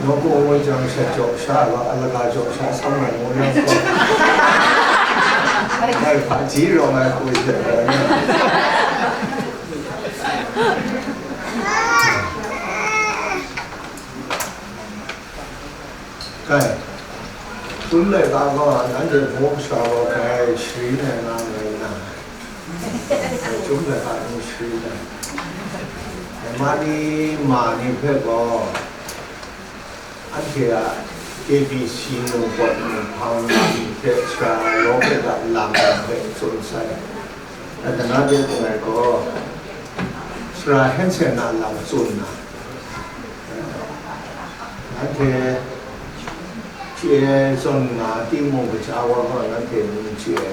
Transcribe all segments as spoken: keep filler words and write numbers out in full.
Mago woi jang sha jaw sha wa, alaga jaw sha sam rai ngu yang gaw, ngai hpaji rawng ai hku hte rai nga. Kai, Tum laika gaw nanhte hpaw kasha gaw grai sharin ai nga rai nna, Tum laika n sharin ai. Mani ma ni hpe gaw, anhte a K B C ningpawt ninghpang lam hpe sara Robert a lam hpe tsun sai. Atana de ngai gaw, sara Hensen a lam tsun na, nanhte chye zawn nga timung, kaja wa gaw nanhte n chye ai.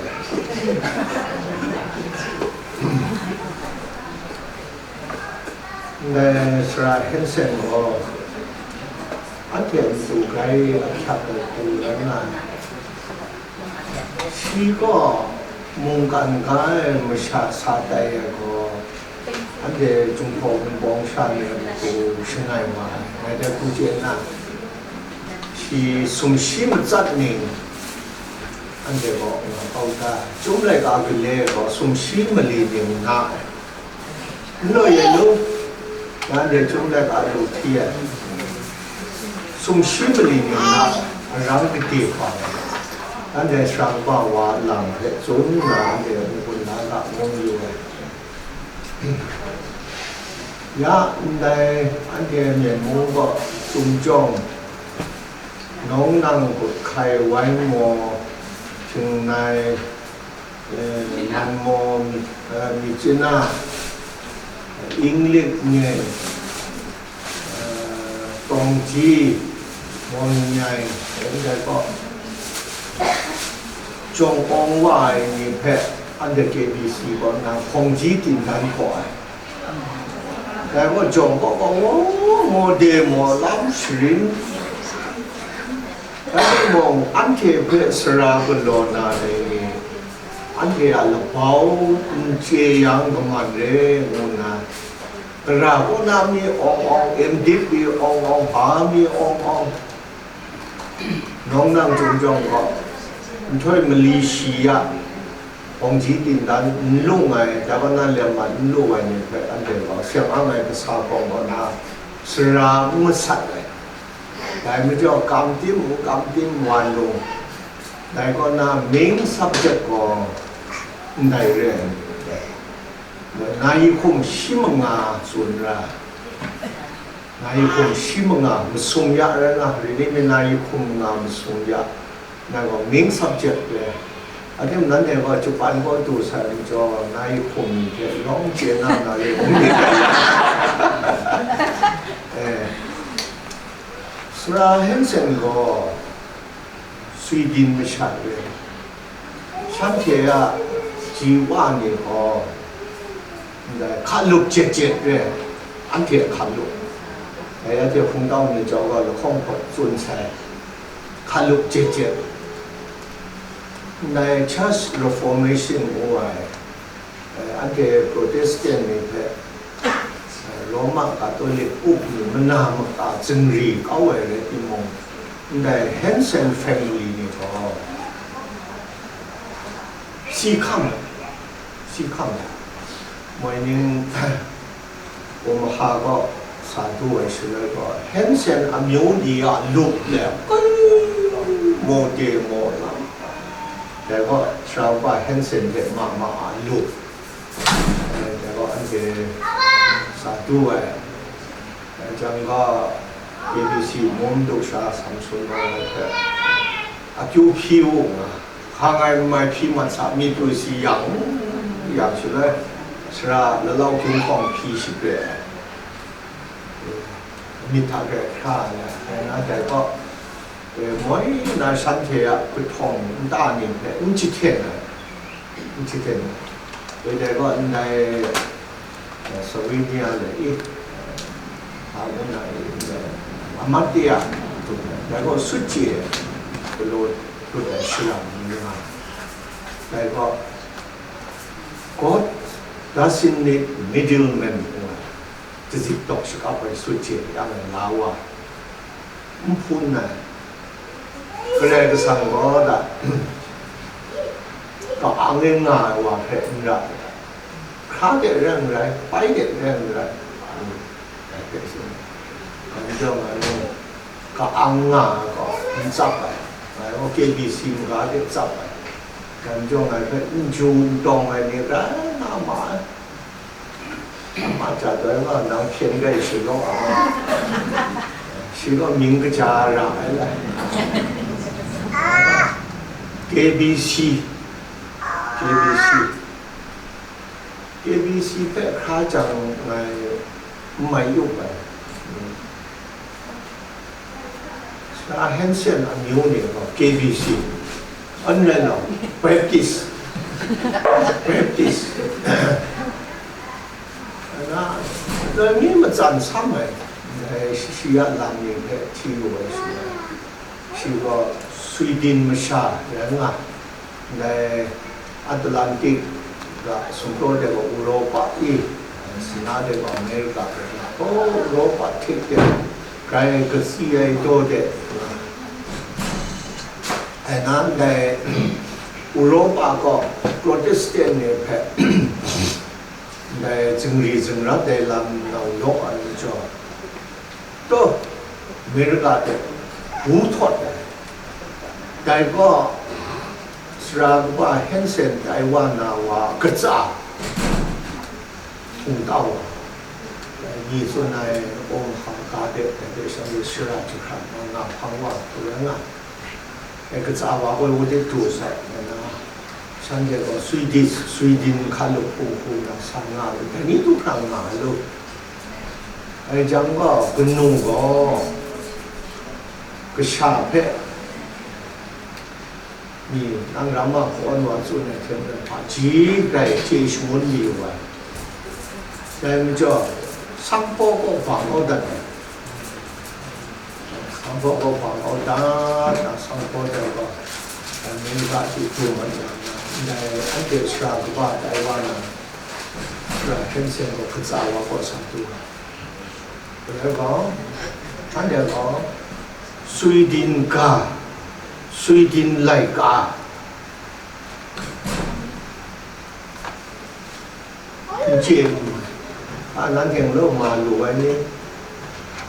Ndai sara Hensen gaw, anhte matu grai ahkyak ai hku rai nga ai. Shi gaw mungkan ga ai masha sa tai ai gaw, anhte Jinghpaw Wunpawng sha ni a matu shangai wa ai, ngai dai hku chye nna, shi sumshi matsat ning, anhte gaw nga kau da, Chyum laika gale gaw sumshi mali ning nga ai. N law ye lu, nanhte Chyum laika lu hti ai. Sumshi mali ning na arang gade hpa ai. Nanhte sara kaba wa lam hpe tsun nna, anhte n-gun la ga ngu mayu ai. Ya ndai anhte Myen mung gaw Chyum Jawng, Nawng Nang, Gut Hkai, Wai Maw, Hting Nai, eh, Nan Maw, eh, Myitkyina, Inglik Nyen, eh, Tawngji, Maw Myit Nyai, eh, ndai gaw, jawng awng wa ai ni hpe anhte K B C kaw na hpawngji tin dan hkaw ai. Dai gaw jawng kaw kaw ngaw ngaw de maw lam sharin. Rai timung, anhte hpe sara galaw na dai ni, anhte a labau n chye yang kaman re ngu nna, gara kaw na mi awng awng, M.Div mi awng awng, ba mi awng awng, Nawng Nang Chyum Jawng gaw, nhtoi mali shi ya, hpawngji tin dan n lung ai, dai kaw na lem mat n lu ai ni hpe anhte gaw seng ang ai kasa hpawng kaw na sara n masat ai. Dai majaw, kam tim, kam tim, wan lu, dai kaw na main subject gaw ndai re ai ni, na yi hkum shi manga tsun ra, na yi hkum shi manga masum ya rai nga, rini mi na yi hkum manga masum ya, na gaw main subject re. Aten nanhte gaw Japan kaw du sai majaw, na yi hkum ni hte lawng chye na, na yi hkum ni hte. Eh, Sara Hensen gaw Sweden masha re. Shanhte a ji wa ni gaw ndai hkalup jet jet re, anhte hkalup. Dai ya hte hpungtau ni jau ga lahkawng hpaw tsun sai, hkalup jet jet. Ndai Church Reformation ngu ai, eh, anhte Protestant ni hpe, eh, Roma Catholic up ni mana maka zingri kau ai rai timung, ndai Hensen family ni gaw si hkam ai, si hkam ai. Moi ning, Omaha kaw sa du ai shaloi gaw, Hensen amyu ni a lup le, maw de maw lam. Dai gaw, Sara Hensen hte ma ma a lup. Dai gaw, anhte sa du ai. Dai jang gaw, K B C mum duk sha Samson gaw hpe akyu hpyi u nga, hkang ai n mai hpyi mat sa, myit lu si yang, yang shaloi, sara lalau hkying hkawng hpyi shapre ai, myit hta hkra hkra ai, dai na dai gaw, moi na shanhte a hput hpawng nta ni hpe n jahten ai. N jahten ai. Dai gaw ndai, eh, Slovenia le i, eh, Hungary i, ndai amat de a, dai gaw sut chye ai, galaw dut ai shara ni nga ai. Dai gaw, God doesn't need middlemen ngu ai, dazik dawk shakap ai sut chye yang ai la wa. N hpun ai, Karai Kasang gaw da, ka-ang e nga ai wa hpe n ra ai, hkra de rai n rai, pai de rai n rai, dai hpe tsun ai. Anhte nga nu, ka-ang nga ai gaw n tsap ai, ngai gaw K B C maga de tsap ai. Anhte ngai hpe n ju n tawng ai ni rai nga ma ai. Ama ja doi ma nang hpyen rai shi gaw, ama shi gaw mying kaja ra ai lai. K B C, K B C, K B C hpe hkra jang ngai n mai yup ai. Sara Hanson amyu ni gaw K B C, anhte gaw Baptist, Baptist. Na, na mi matsan sam ai, dai shi ya lam ni hpe hti wu ai shi, shi gaw Sweden masha rai nga, dai Atlantic ga sumpraw de gaw Europa i, sina de gaw America rai nga, o Europa hte de, grai katsi ai daw de, ai na, dai Europa gaw Protestant ni hpe dai zingri zingrat ai lam nau yaw ai majaw, taw, America de bu htawt ai. Dai gaw, sara kaba Hanson tai wa na wa katsa hpung tau wa, dai ni tsun ai awng hkang ga de, dai hpe shanhte shara jahkrat na nga hpang wa hku rai nga. E, katsa wa gaw, wunde du sai, ngai na, shanhte gaw Swedish, Sweden hkalup hpung hku na san nga lu, dai ni du hkra nga lu. Ai jang gaw, kanu gaw, kasha hpe, mi, nang ram a kawn wa tsun ai hte maren, hpaji grai chye shangun mayu ai. Dai majaw, Sanhpaw kaw bang kau dat ai. Sanhpaw kaw bang kau dat, na Sanhpaw dai gaw, dai America hte dum ai yang na, ndai anhte sara kaba tai wa na, sara Hanson gaw katsa wa kaw sa du ai. Dai gaw, anhte gaw, Sweden ga, Sweden laika, n chye n mai. A, nanhte law ma lu ai ni,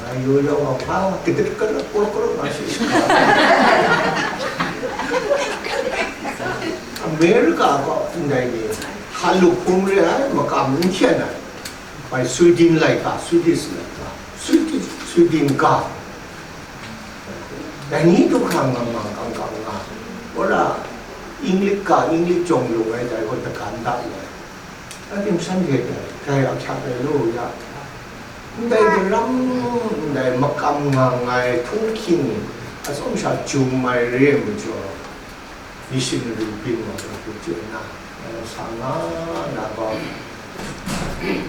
ngai yu yawng a hpa, kadit karut, karut, karut, ma shi shi. America gaw ndai ni, hkalup hpung re ai, makam n hkyen ai, bai Sweden laika, Swedish laika, Swedish, Sweden ga, dai ni du hkra nga nga, kang kang nga, wora, English ga, English jawng lung ai, dai gaw dagan da wu ai. Ating shanhte dai, dai a hkyak ai law ya, ndai daram, ndai makam nga nngai htunghking, atsawm sha jum ai re ai majaw, missionary byin wa hku chye na, ngai sa nga na gaw,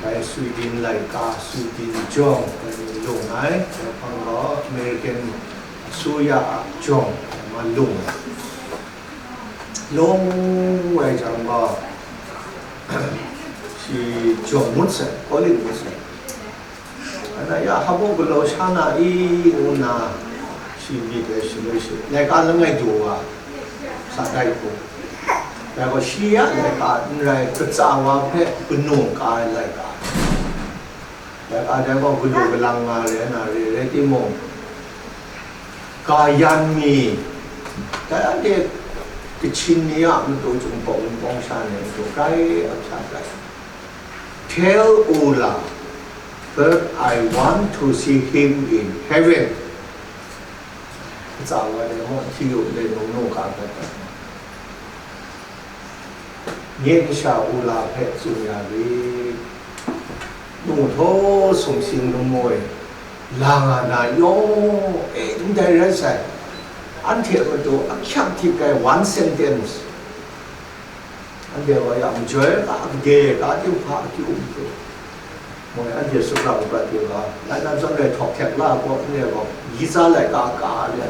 dai Sweden laika, Sweden jawng, dai ni lung ai, dai hpang gaw American asuya a jawng, dai ma lung ai. Lung ai jang gaw, shi jawng ngut sai, college ngut sai. Ana ya, hpa baw galaw sha na i, ngu nna, shi myit ai shaloi shi, laika langai du wa, sa dai hku. Dai gaw shi ya laika n rai, katsa wa hpe kanu ka ai laika. Laika dai gaw galu galang nga re na re, rai timung, ka yan mi, dai anhte Kachin ni a matu, Jinghpaw Wunpawng sha ni matu, grai ahkyak ai. Tell Ola that I want to see him in heaven. Katsa wa de mung, hti yu de mung, nu ka dat ai. Nye kasha Ola hpe tsun ya rit. Nu htaw sumsing lamu e, la nga na yaw, e, ndai rai sai. Anhte a matu ahkyak hti ai one sentence. Anhte gaw ya majoi ka gade, ka dinghpa akyu matu. Moi anhte sumrang prat yu ga, ngai nan zawn rai htawk hkek la gaw, anhte gaw, yi tsa laika ka le.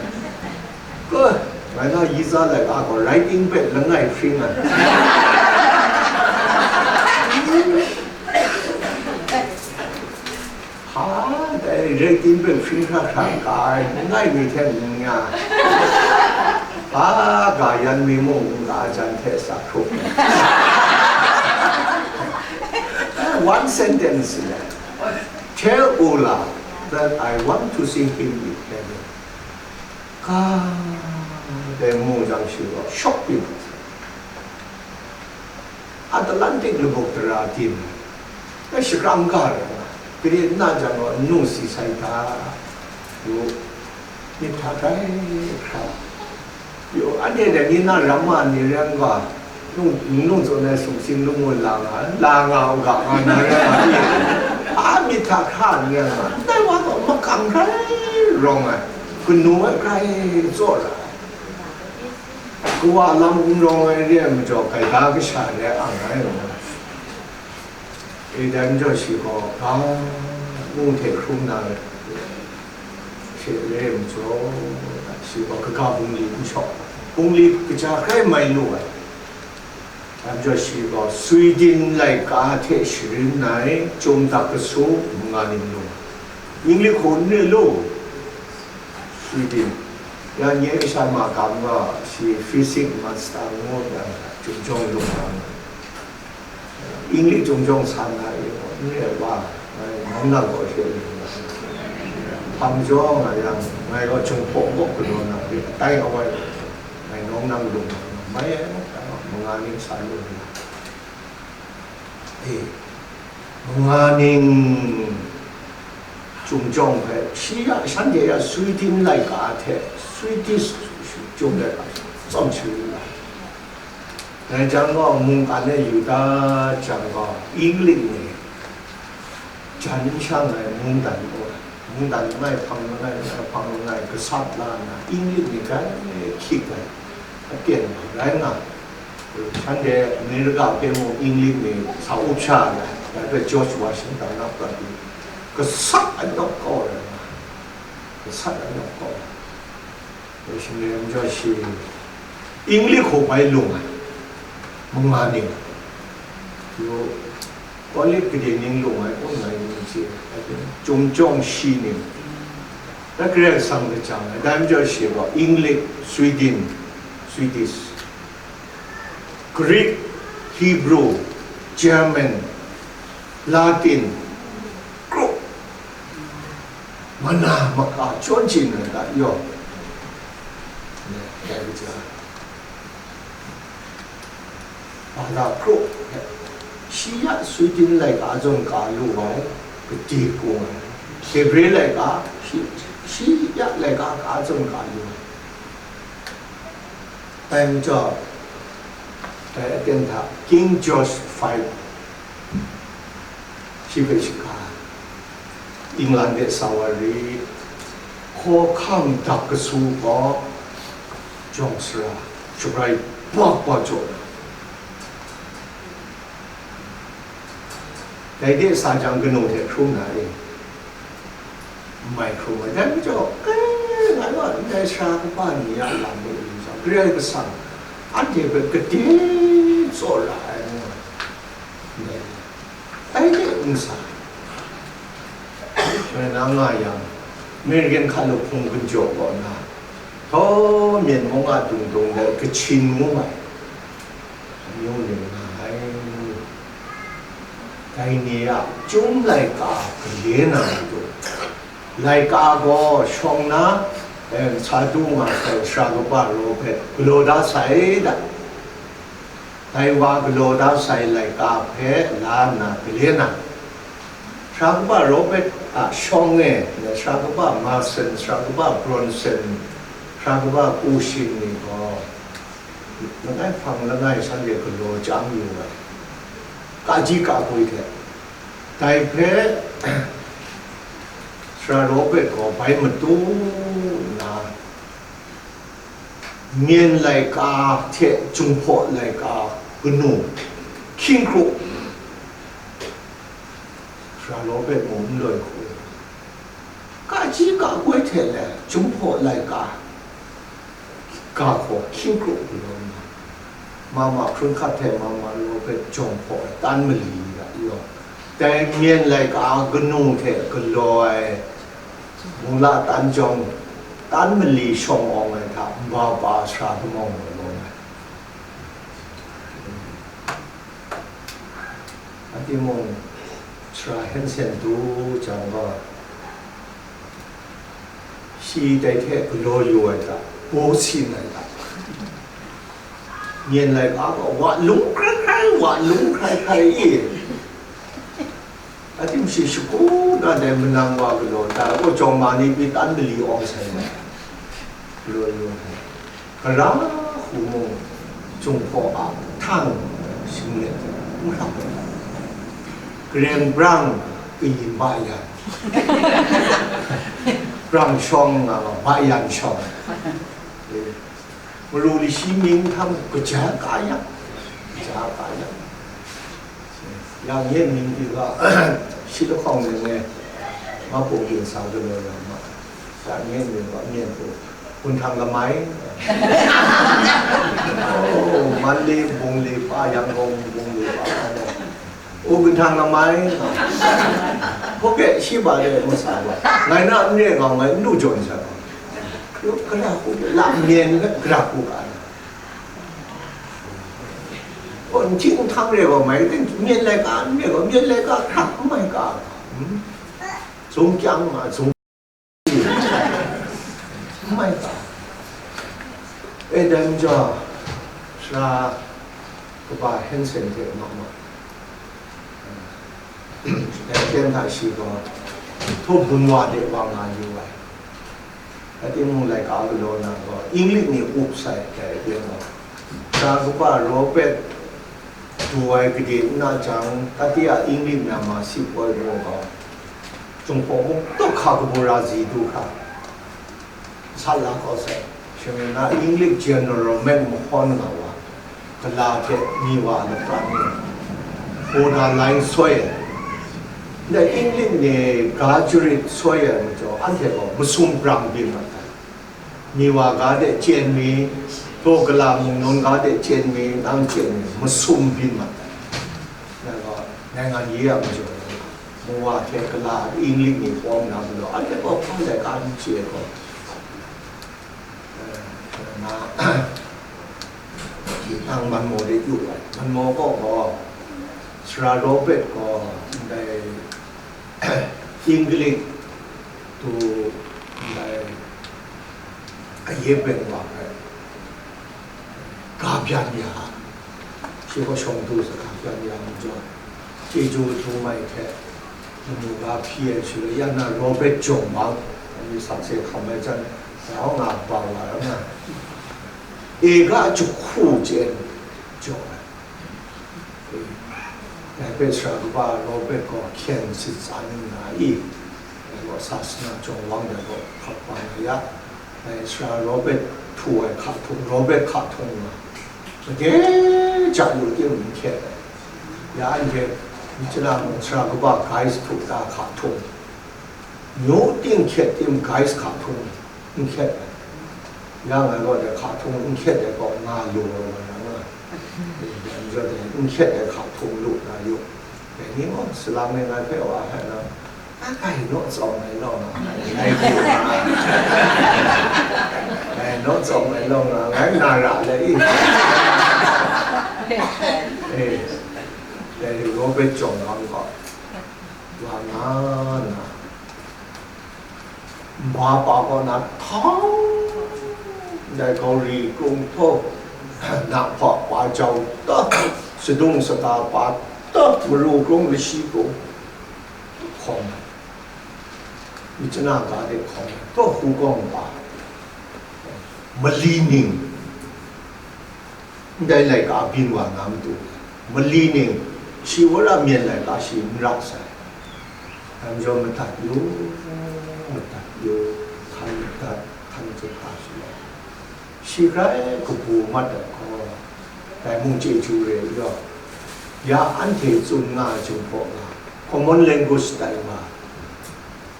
Ko, ngai na yi tsa laika gaw, writing hpe langai hpring ai. Ha, dai Rai tin hpe hpring hkra hkra ka ai, n rai mi hte n ya, a ga yan mi mung n ga ai jan hte sa hkrup ai. One sentence, tell Ola that I want to see him in heaven. Ka dai mu jang shi gaw shawk byin ai. Atlantic labuk tara tim ai, shakram ga rai nga, gade nna jang gaw, nnu si sai hta, yu, myit hta grai hkra, yu, anhte dai ni na ramma ni rai nga, nnu, nnu tsun ai sumsing lamu la nga, la nga u ga nga na rai nga, a myit hta hkra n rai nga, ndai wa gaw makam grai rawng ai, kanu ai grai tsawra ai. Kawa lam n rawng ai re ai majaw, gaida kasha re ang ai law, e dai majaw shi gaw, ga, ngu hte hkrum na re ai majaw, shi gaw kaga bungli n shawk, bungli kaja hkrai mai lu ai. Dai majaw shi gaw Sweden laika hte sharin ai Chyum Dak Kasu manga ning lung, English hku n re lu. Sweden. Ya nye kasha ma gam gaw, shi physics master ngu yang, Chyum Jawng lung na, English Chyum Jawng san na e gaw, n re wa, ngai nang nang gaw she lu na. Hpang jaw nga yang, ngai gaw Chyum Hpaw kaw galaw na re, tai awai, ngai nawng nang lung na, mai ai, manga ning sa lu na. E, manga ning Chyum Jawng hpe, shi ya, shanhte ya Sweden laika hte, Swedish Chyum laika tsawm sharin ai. Dai jang gaw, mungkan e yu dat jang gaw, English ni jan n shang ai mungdan gaw, mungdan langai hpang langai, langai hpang langai, gasat la nna, English ni grai hkyik ai, aten rai nga. Shanhte America hpe mung English ni sa up sha ai, dai hpe George Washington a prat pyi, gasat anawk kau ai, gasat anawk kau ai. Dai shing rai majaw shi English hku bai lung ai, manga ning, college gade ning lung ai kun ngai n chye ai, Chyum Jawng shi ning, dai Karai Kasang lajang ai, dai majaw shi gaw English, Sweden, Swedish, Greek, Hebrew, German, Latin, kru, mana maka chyawn chyin ai ga yawng, dai kaja, bala kru hpe, shi ya Sweden laika zawn ka lu ai, gade kung ai, Hebre laika, shi, shi ya laika ka zawn ka lu ai. Dai majaw, dai aten hta King George five, shi hpe shaga, England de sa wa rit, hkawhkam dak kasu gaw, jawng sara, shabrai bak bak jaw na, dai de sa jang kanu hte hkrum na e, n mai hkrum ai. Dai majaw, e, ngai gaw ndai sara kaba ni a lam e yu jang, Karai Kasang anhte hpe gade tsawra ai ngu ai. Ndai, dai de n sa ai. Rai na nga yang, American hkalup hpung gun jaw kaw na, htaw myen mung a dung dung de Kachin ngu ai amyu ning nga ai. Dai ni a Chyum laika gale na matu, laika gaw shawng na, e, sa du nga sai Sara Kaba Rawbet galaw da sai da. Dai wa galaw da sai laika hpe la nna gale na, Sara Kaba Rawbet a shawng e, Sara Kaba Mason, Sara Kaba Bronson, Sara Kaba Kushin ni gaw, langai hpang langai shanhte galaw chyam yu ai, kaji kakwi hte. Dai hpe Sara Rawbet gaw bai matu nna, myen laika hte Jinghpaw laika kanu hkying hkru, Sara Rawbet mung n loi hku, kaji kakwi hte le Jinghpaw laika ga hkaw hkying hkru galaw nna, Mama hkrun hkat hte Mama Rawbet jawng hpaw ai tan mali ya yaw, dai myen laika kanu hte galaw ai Mungla tan jawng, tan mali shawng awng ai hta, nba pa sara damawng gaw lawm ai. A timung, sara Hensen du jang gaw, shi dai hte galaw yu ai hta, baw sin ai hta, myen laika gaw wa lung hkrai hkrai, wa lung hkrai hkrai i. A tim shi shagu na dai manang wa galaw, dai gaw jawng ma ni pyi tan mali awng sai na, galaw yu ai. Gara hku mung, Jinghpaw a htang shinglep n hkrak ai. Gareng brang kayin ba yan, brang shawng nga ma, ba yan shawng. Maru lashi ming htam kaja ka yang, kaja ka yang. Yang nye ming pyi ga, shi lahkawng ning e, ma pung ginsa galaw ya ma. Yang nye ming ga, myen pung, Gunhtang Lamai. Oh, Manle bung le pa, Yangon bung le pa, oh, Gunhtang Lamai. Hkawk e shi ba de masa ba. Ngai na n re nga, ngai n lu jawn sa ba. Yu, gara hku, la myen, gara hku ga na. Gaw, n hti n hkang re gaw mai, myen laika n re gaw, myen laika hkrak n mai ga, hmm? Zung kyang ma, zung, n mai ga. E, dai majaw, sara kaba Hensen hte ma ma, dai ten hta shi gaw, htaw bun wa de wa nga yu ai. Rai timung, laika galaw na gaw, English ni up sai, dai aten gaw. Sara kaba Robert du ai gade n na jang, Tatiya English Myanmar si poi gaw, Jinghpaw mung tawk hka kabu ra zi du hkra, sa la kau sai. Shing rai nna, English General Mac mahkawn nga wa, gala hte mi wa a lapran e, border line soi ai. Ndai English ni ga jarit soi ai majaw, anhte gaw masum brang byin mat ai. Mi wa ga de chyen mi, taw gala mung nawn ga de chyen mi, nang chyen mi, masum byin mat ai. Ngai gaw, နိုင်ငံရေး a majaw, mawa hte gala English ni pawng na galaw, anhte gaw hpa laika n chye ai gaw, eh, na, nang Manmaw de yu ai. Manmaw kaw gaw, Sara Robert gaw, ndai English tu ndai aye beng wa hpe ga byan ya, shi gaw shawng du sa ga byan ya majaw, chyeju dum ai hte, manu ga hpyi ai shaloi, ya na Robert Jawng Wang, anhte sakse hkam ai jan, grau nga bau wa rai nga, e ga jahku chyen jaw ai. Dai hpe Sara kaba Robert gaw hkyen sit tsan nna i, dai gaw sasana jawng wang dai gaw hkap wa na ya, dai Sara Robert htu ai hka htung, Robert hka htung nga, made ja lu ting n hkyet ai. Ya anhte Myitkyina mung Sara kaba Gaius htu ta hka htung, nyu ting hkyet tim Gaius hka htung n hkyet ai. Ya ngai gaw dai hka htung n hkyet ai kaw nga lu ai wa na nga. Dai majaw dai n hkyet ai hka htung lu na yu. Dai ni gaw salang e ngai hpe wa hpe na, a kai naw tsawm ai law nga, ngai hku nga, ngai naw tsawm ai law nga, ngai na ra le i. Eh, dai Robert Jawng Wang gaw wa nga na, nba pa kaw na htang, ndai Gauri krung htaw, na hpa pa jau ta, sadung sata pa ta, Maru krung, Lashi krung, hkawm ai, Myitkyina ga de hkawm ai, taw hku kawng pa, mali ning, ndai laika byin wa na matu, mali ning, shi wora myen laika shi n ra sai. Dai majaw madat yu, madat yu, hkan madat, hkan madat hka shaloi, shi grai kabu mat ai gaw, dai mung chyeju re ai gaw, ya anhte tsun nga ai Jinghpaw ga, common language tai wa,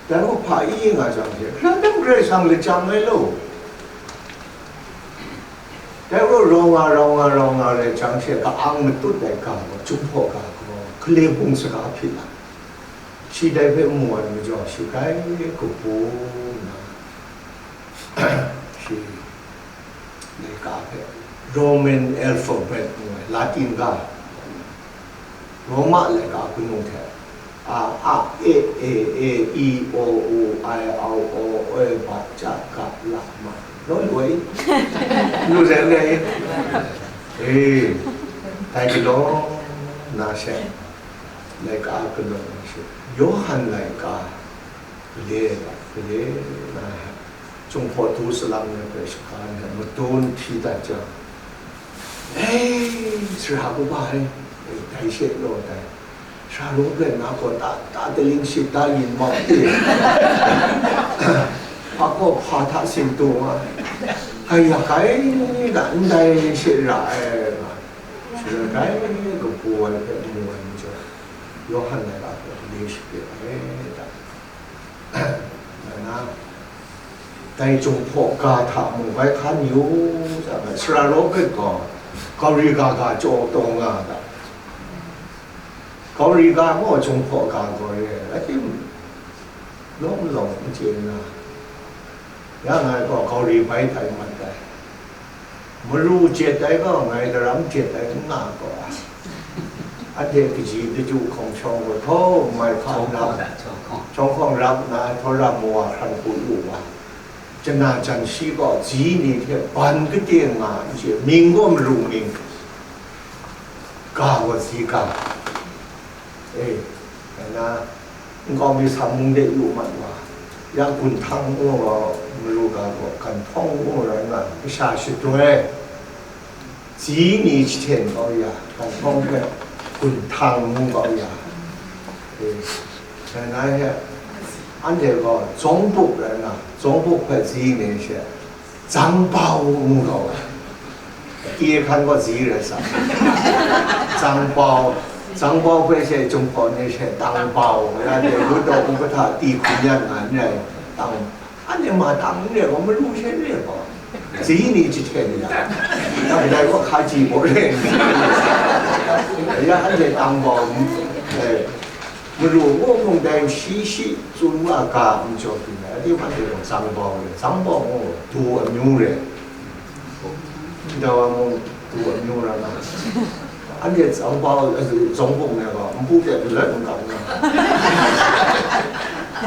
dai gaw hpa i nga jang hte, hkran dang Karai Kasang lajang ai law. Dai gaw rau nga, rau nga, rau nga rai jang hte, ka-ang matut ai ga gaw, Jinghpaw ga gaw, hkalem hpung saga hpyi ai. Shi dai hpe mu ai majaw, shi grai kabu nna, shi laika hpe Roman alphabet ngu ai, Latin ga, Roma laika kanu hte, a, a, e, e, e, i, o, u, ai, au, o, oi, ba, ja, ga, la, ma, law lu ai, lu zen le, e, dai galaw na she, laika galaw na she, Yawhan laika, gale, gale na he, Jinghpaw du salang ni hpe shaga ni hpe madun hti dat jang, "Ei, sara kaba e, dai she law dai, sara law hpe na gaw ta, ta taling shit da yin mau ti, hpa gaw hpa hta sin tu nga, kai ya kai la ndai she ra ai," nga, sara grai kabu ai hpe mu ai majaw, Yawhan laika hpe gale shapre ai da. Ngai na, dai Jinghpaw ga hta mung bai hkan yu, tsang ai, sara law hpe gaw, gauri ga ga chyaw taw nga ga, gauri ga gaw Jinghpaw ga gaw re ai, law malawng n chye nna, ya ngai gaw gauri bai tai mat ai. Maru jet ai gaw, ngai daram jet ai n nga gaw ai. Anhte kaji daju hkawng shawng gaw, htaw mai hka nna, shawng hkawng rap nna, htaw ram wa hkran hku yu wa, jana jan shi gaw, ji ni hte ban kade nga n chye, mying gaw maru mying, ga gaw ji ga. E, ngai na, nkau mi sam mung de yu mat wa, ya gun htang ngu gaw, maru ga gaw, gan htawng ngu rai nga, kasha shadoi, ji ni jahten kau ya, gan htawng hpe gun htang ngu kau ya, e, ngai na he, anhte gaw, zawng buk rai nga, zawng buk hpe ji ni she, Zang bau ngu gaw ai. Ye hkan gaw zi rai sa. Zang bau, zang bau hpe she Jinghpaw ni she tang bau, ya de lu taw hkung kahta ti hkum yan nga n rai, tang, anhte ma tang n re gaw, malu she n re gaw, zi ni jahten ya, dai gaw hkaji gaw re n rai, ya anhte tang bau, eh, Maru ngu mung dai shi shi tsun wa ga n jaw pyi ai, a di man de gaw zang bau re, zang bau ngu du amyu re, nta wa mung du amyu ra nga, anhte zang bau, zawng bung re gaw npu de galoi n kau nga,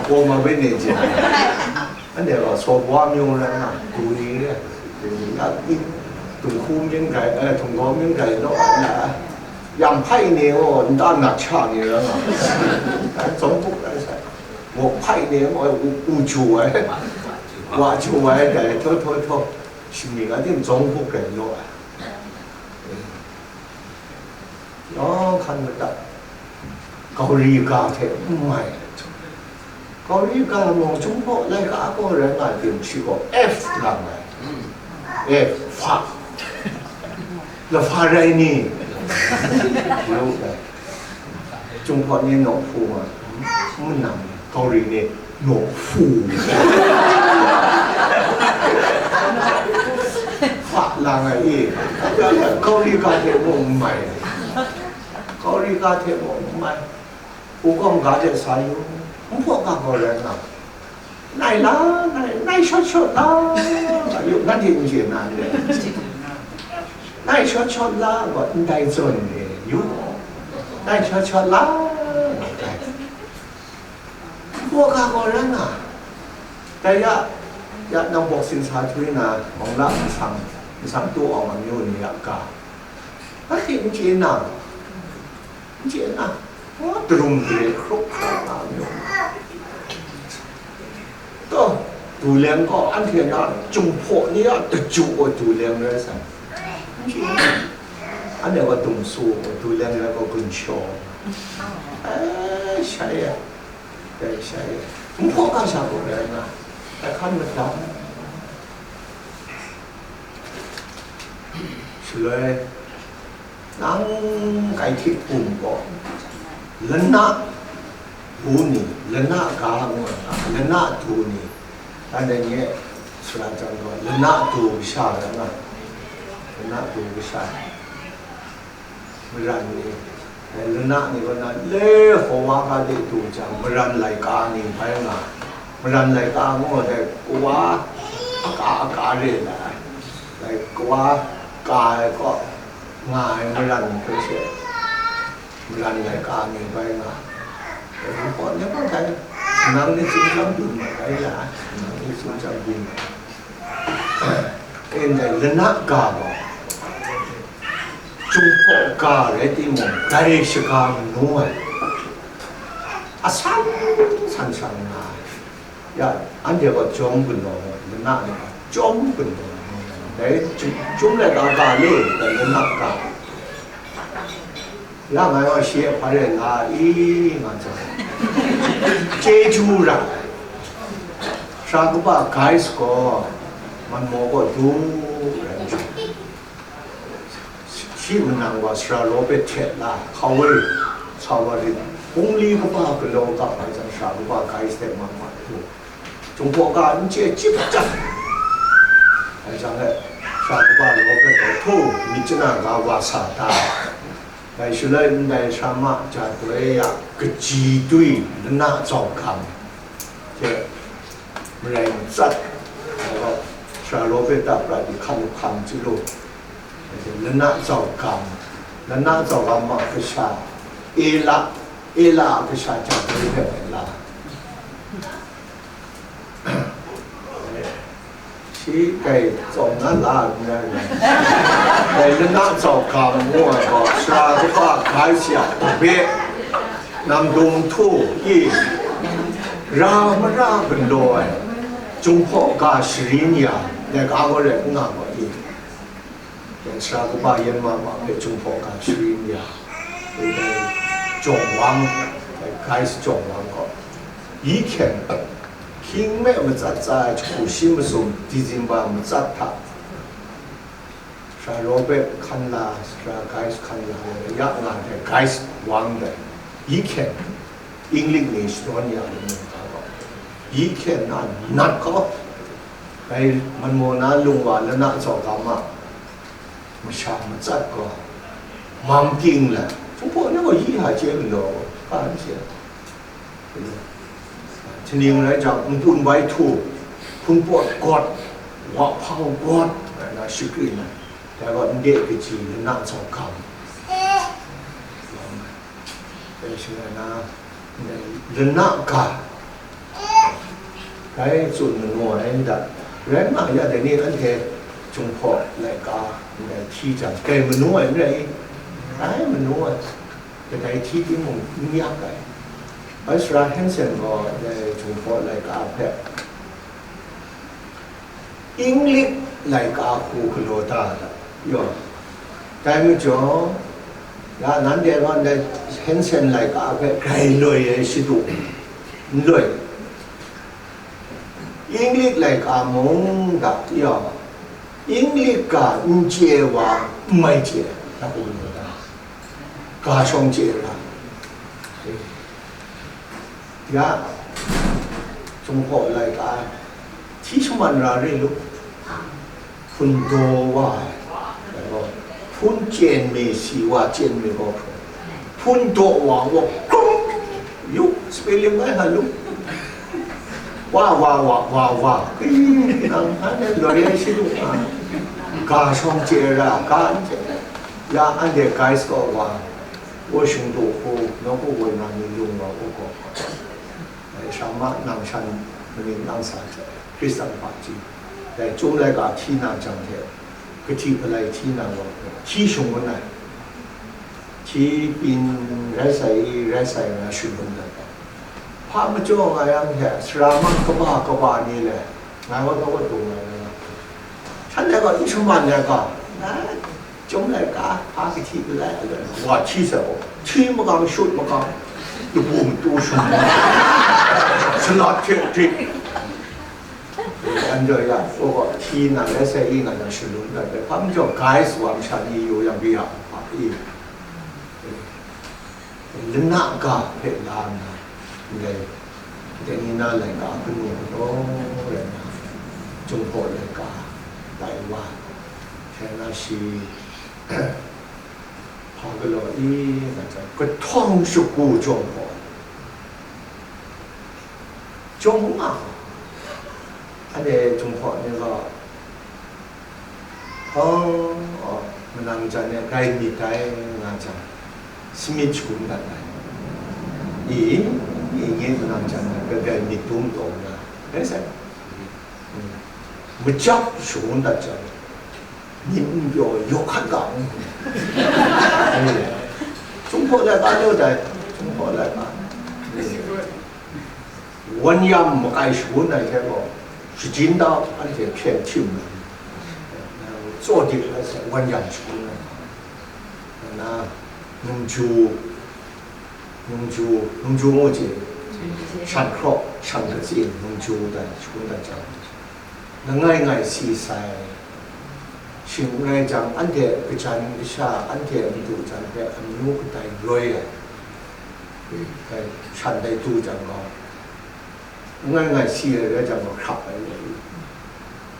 gaw ma bai ne je, anhte gaw saw bau amyu ra nga, du ni re, du ni na, dung hku mying rai, eh, htung gaw mying rai law, yang hpai ni gaw, nta nak sha ni rai nga, zawng buk rai sai, muk hpai ni gaw, u, u ju ai, wa ju ai, dai, htaw, htaw, htaw, shingni a ting zawng buk rai law ai. Yawng hkan madat, gauri ga hte n mai, gauri ga mung Jinghpaw laika gaw rai nga tim, shi gaw F lang ai, F, fa, lafa rai ni? Ngu ai. Jinghpaw ni nawhpu nga, n nang, gauri ni nawhpu, fa lang ai i, gauri ga hte mung n mai, gauri ga hte mung n mai, hpung ga hte sa yu, Jinghpaw ga gaw rai nga, nai la, nai, nai shawt shawt la, yu, nanhte n chye na n re, nai shawt shawt la gaw ndai zawn e yu, nai shawt shawt la, ndai. Gaw ga gaw rai nga, dai ya, ya nang bawk sin sa htoi na, mawng la nsang, nsang tu awng amyu ni a ga, anhte n chye na, n chye na, tarum gare hkrup hkrup nga amyu. Taw, du leng gaw anhte na Jinghpaw ni a daju gaw du leng rai sai, n chye na, anhte gaw dum su gaw du leng rai gaw gun shaw, e, shai e. Dai sha e, Jinghpaw ga sha gaw rai nga, dai hkan madat. Shaloi, nang kai hte hpung gaw, lana du ni, lana ga ngu ai, lana du ni, dan dai nye, sara jang gaw, lana du kasha rai nga, lana du kasha, maran ni, Dai lana ni kaw na le Hkawa ga de du jang, maran laika ni bai nga, maran laika ngu dai kawa aka aka re la ai, dai kawa ka ai kaw nga ai maran hpe she, maran laika ni bai nga. Dai ni kaw ni kaw dai, nang ni tsingjang byin mat ai la ai, nang ni tsingjang byin mat ai. E ndai lana ga gaw, Jinghpaw ga rai timung, dai shaga manu ai, asan san san nga ai. Ya, anhte gaw chyawm gun law, lana ni gaw chyawm gun law, dai chyum, chyum laika ga le, dai lana ga. Ya ngai gaw shi e hpa rai la i, nga jang, chyeju ra ai. Sara kaba Guys gaw, Manmaw kaw du rai. Shi manang wa sara Robert hte la, Hkawe, Sawarit, Bungli kaba galaw ga ai jang, sara kaba Guys hte ma ma du. Jinghpaw ga n chye chyip chyap ai jang le, sara kaba Robert gaw htu myit chana ga wa sa da. Dai shaloi ndai sara ma ja doi ya kaji dwi lana zau gam hte marai matsat, sara Robert a prat ni hkan hkan chyu lu, lana zau gam, lana zau gam ma kasha, Ela, Ela a kasha ja doi hpe bai la. Shi kai tsawm na la n rai ngai. Dai lana zau ga ngu ai gaw, sara kaba Guys a hpe, nang dung htu i, ra mara galaw ai, Jinghpaw ga sharin ya, dai ga gaw rai n nga gaw i. Dai sara kaba yan ma ma hpe Jinghpaw ga sharin ya, dai Jawng Wang, dai Guys Jawng Wang gaw, yi hkyen hkying me matsat tsa ai jahku shi masum December matsat hta, sara Robert hkan la, sara Guys hkan la, ya nga dai Guys Wang dai, yi hkyen English ni shadawn ya ai mung hta gaw, yi hkyen na nat gaw, dai Manmaw na lung wa lana zau gam a masha matsat gaw, mam ting let, Jinghpaw ni gaw yi hta chye galaw, ka n chye. Htingning rai jang, npun bai htu, hpun pawt gawt, wa hpang gawt, rai na shakrin ai, dai gaw nde kaji lana zau gam. Dai shaloi na, lana ga, dai tsun manu ai nta, rai nna, ya dai ni anhte Jinghpaw laika ndai hti jang, dai manu ai n rai i? Rai manu ai, kadai hti timung n yak ai. Ezra Henson gaw dai Jinghpaw laika hpe English laika hku galaw da da, yaw. Dai majaw, ya nanhte gaw ndai Henson laika hpe grai loi ai shadu, n loi. English laika mung da, yaw, English ga n chye ai wa n mai chye ai, hku galaw da, ga shawng chye ai ra. Ya, Jinghpaw laika hti shaman ra re lu, hpun daw wa ai, hpun chyen mi si wa chyen mi gaw, hpun daw wa gaw, krum yu, spelling bai hkan lu, wa, wa, wa, wa, wa, nang hkan e loi ai shadu nga, ga shawng chye ra, ga n chye, ya, anhte Guys kaw wa, Washington hku, nawku woi na ni lung wa u gaw, dai sha ma nang shan maning nang sa hte, Hkristan hpaji, dai Chyum laika hti na jang hte, kahti palai hti na gaw, hti shung ngun ai, hti byin rai sai i, rai sai nga shalun dat ai. Hpa majaw nga yang hte, sara ma kaba kaba ni le, ngai wa kawat dung ai nga, shanhte gaw n shaman ai ga, Chyum laika, hpa kahti palai, wa hti sai gaw, hti makang, shut makang, labu matu shum, salat hte hte. Anhte ya, gaw hti na rai sai i nga na shalun dat ai, hpa majaw Guys wa masha ni yu yang bi ya, hpa i. Lana ga hpe la nna, ndai, ndai ni na laika kanu kataw rai nna, Jinghpaw laika tai wa, hte na shi, Hpa galaw i, nga jang, kahtawng shagu jawng hpaw, jawng nga, anhte Jinghpaw ni gaw, oh, oh, manang jan e grai myit dai, nga jang, samyit shagun dat ai. I, i nye manang jan e grai myit dum taw nga, rai sai. Majap shagun dat jang, myit n pyaw, yawk hkat ga n hkun. Jinghpaw laika nu dai, Jinghpaw laika. Wan yam makai shagun ai hte gaw, shajin da anhte hpyen htim ai, tsaw dik ai hte wan yam shagun ai. Na, nungju, nungju, nungju ngu chye, shan hkraw, shan katsi, nungju dai shagun dat jang, langai ngai si sai. Shing n rai jang, anhte kajan kasha, anhte madu jan hpe amyu kadai roi ai, dai shan dai du jang gaw, langai ngai si ai rai jang gaw, hkrap ai rai.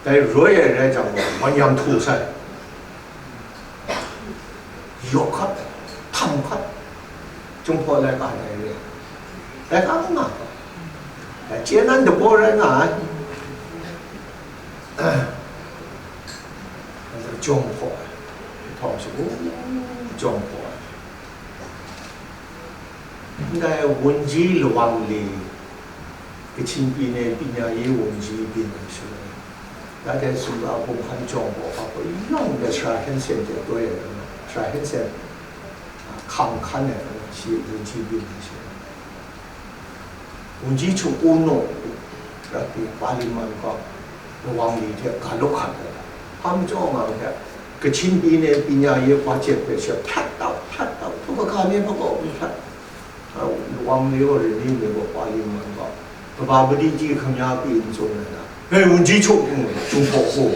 Dai roi ai rai jang gaw, wan yam htu sai. Yawk hkat, htam hkat, Jinghpaw laika dai re ai. Laika n nga ga, dai chye nan dabaw rai nga ai. Jawng hpaw ai, htawng shagu jawng hpaw ai. Ndai wunji lawang li, Kachin pyi ne pyi nya ye wunji byin ai shaloi, ya dai sumla hkum hkan jawng gaw hpa gaw yawng dai Sara Hensen hte toi ai, Sara Hensen, a, hkang hkan ai, shi wunji byin ai shaloi, wunji htung u nu, Rati Paliman gaw lawang li hte ga lawk hkat ai, hpa majaw nga hte, Kachin pyi ne pyi nya ye budget hpe she hprat tau, hprat tau, hkrup hkra ni hpa gaw hprat. Wang ni gaw, rini ni gaw, Paliman gaw, kaba madi ji hkamya pyi n tsun ai na, hei, wunji htung, Jinghpaw hku,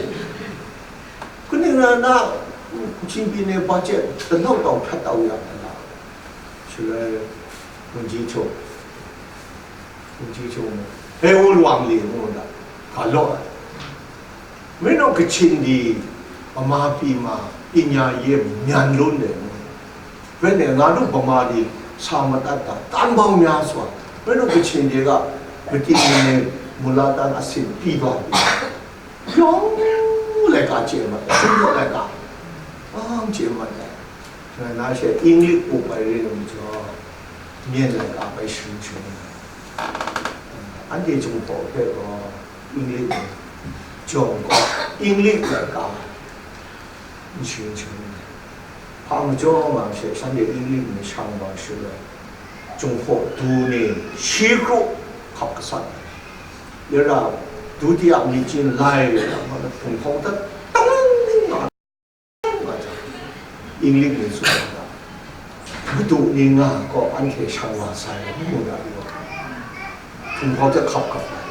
kaning rai nna, Kachin pyi ne budget, lanau tau hprat tau ya na, shaloi, wunji htung, wunji htung, hei, u lawang li ngu na, ga law ai. Menu Kachin di, Bama pyi ma, pyi nya ye myan lun de, bai ne, nga nu Bama di sa madat da, tan bau nya swa, menu Kachin di ga, mati ni ne, mula tan asin pyi ba, yawng laika chye mat ai, Jinghpaw laika, ang chye mat ai. Ngai na she English up ai re ai majaw, myen laika bai sharin sharin ai. Anhte Jinghpaw hpe gaw English ni, jawng gaw English laika n sharin sharin ai. Hpa majaw nga she, shanhte English ni shang wa shaloi, Jinghpaw du ni shi kru hkap gasat ai. Yara, dutiya myit chyin lai, hpung hkau dat tang nga, English ni tsun ai, madu ni nga gaw anhte shang wa sai, ngu na yu ai. Hpung hkau hte hkap hkap ai.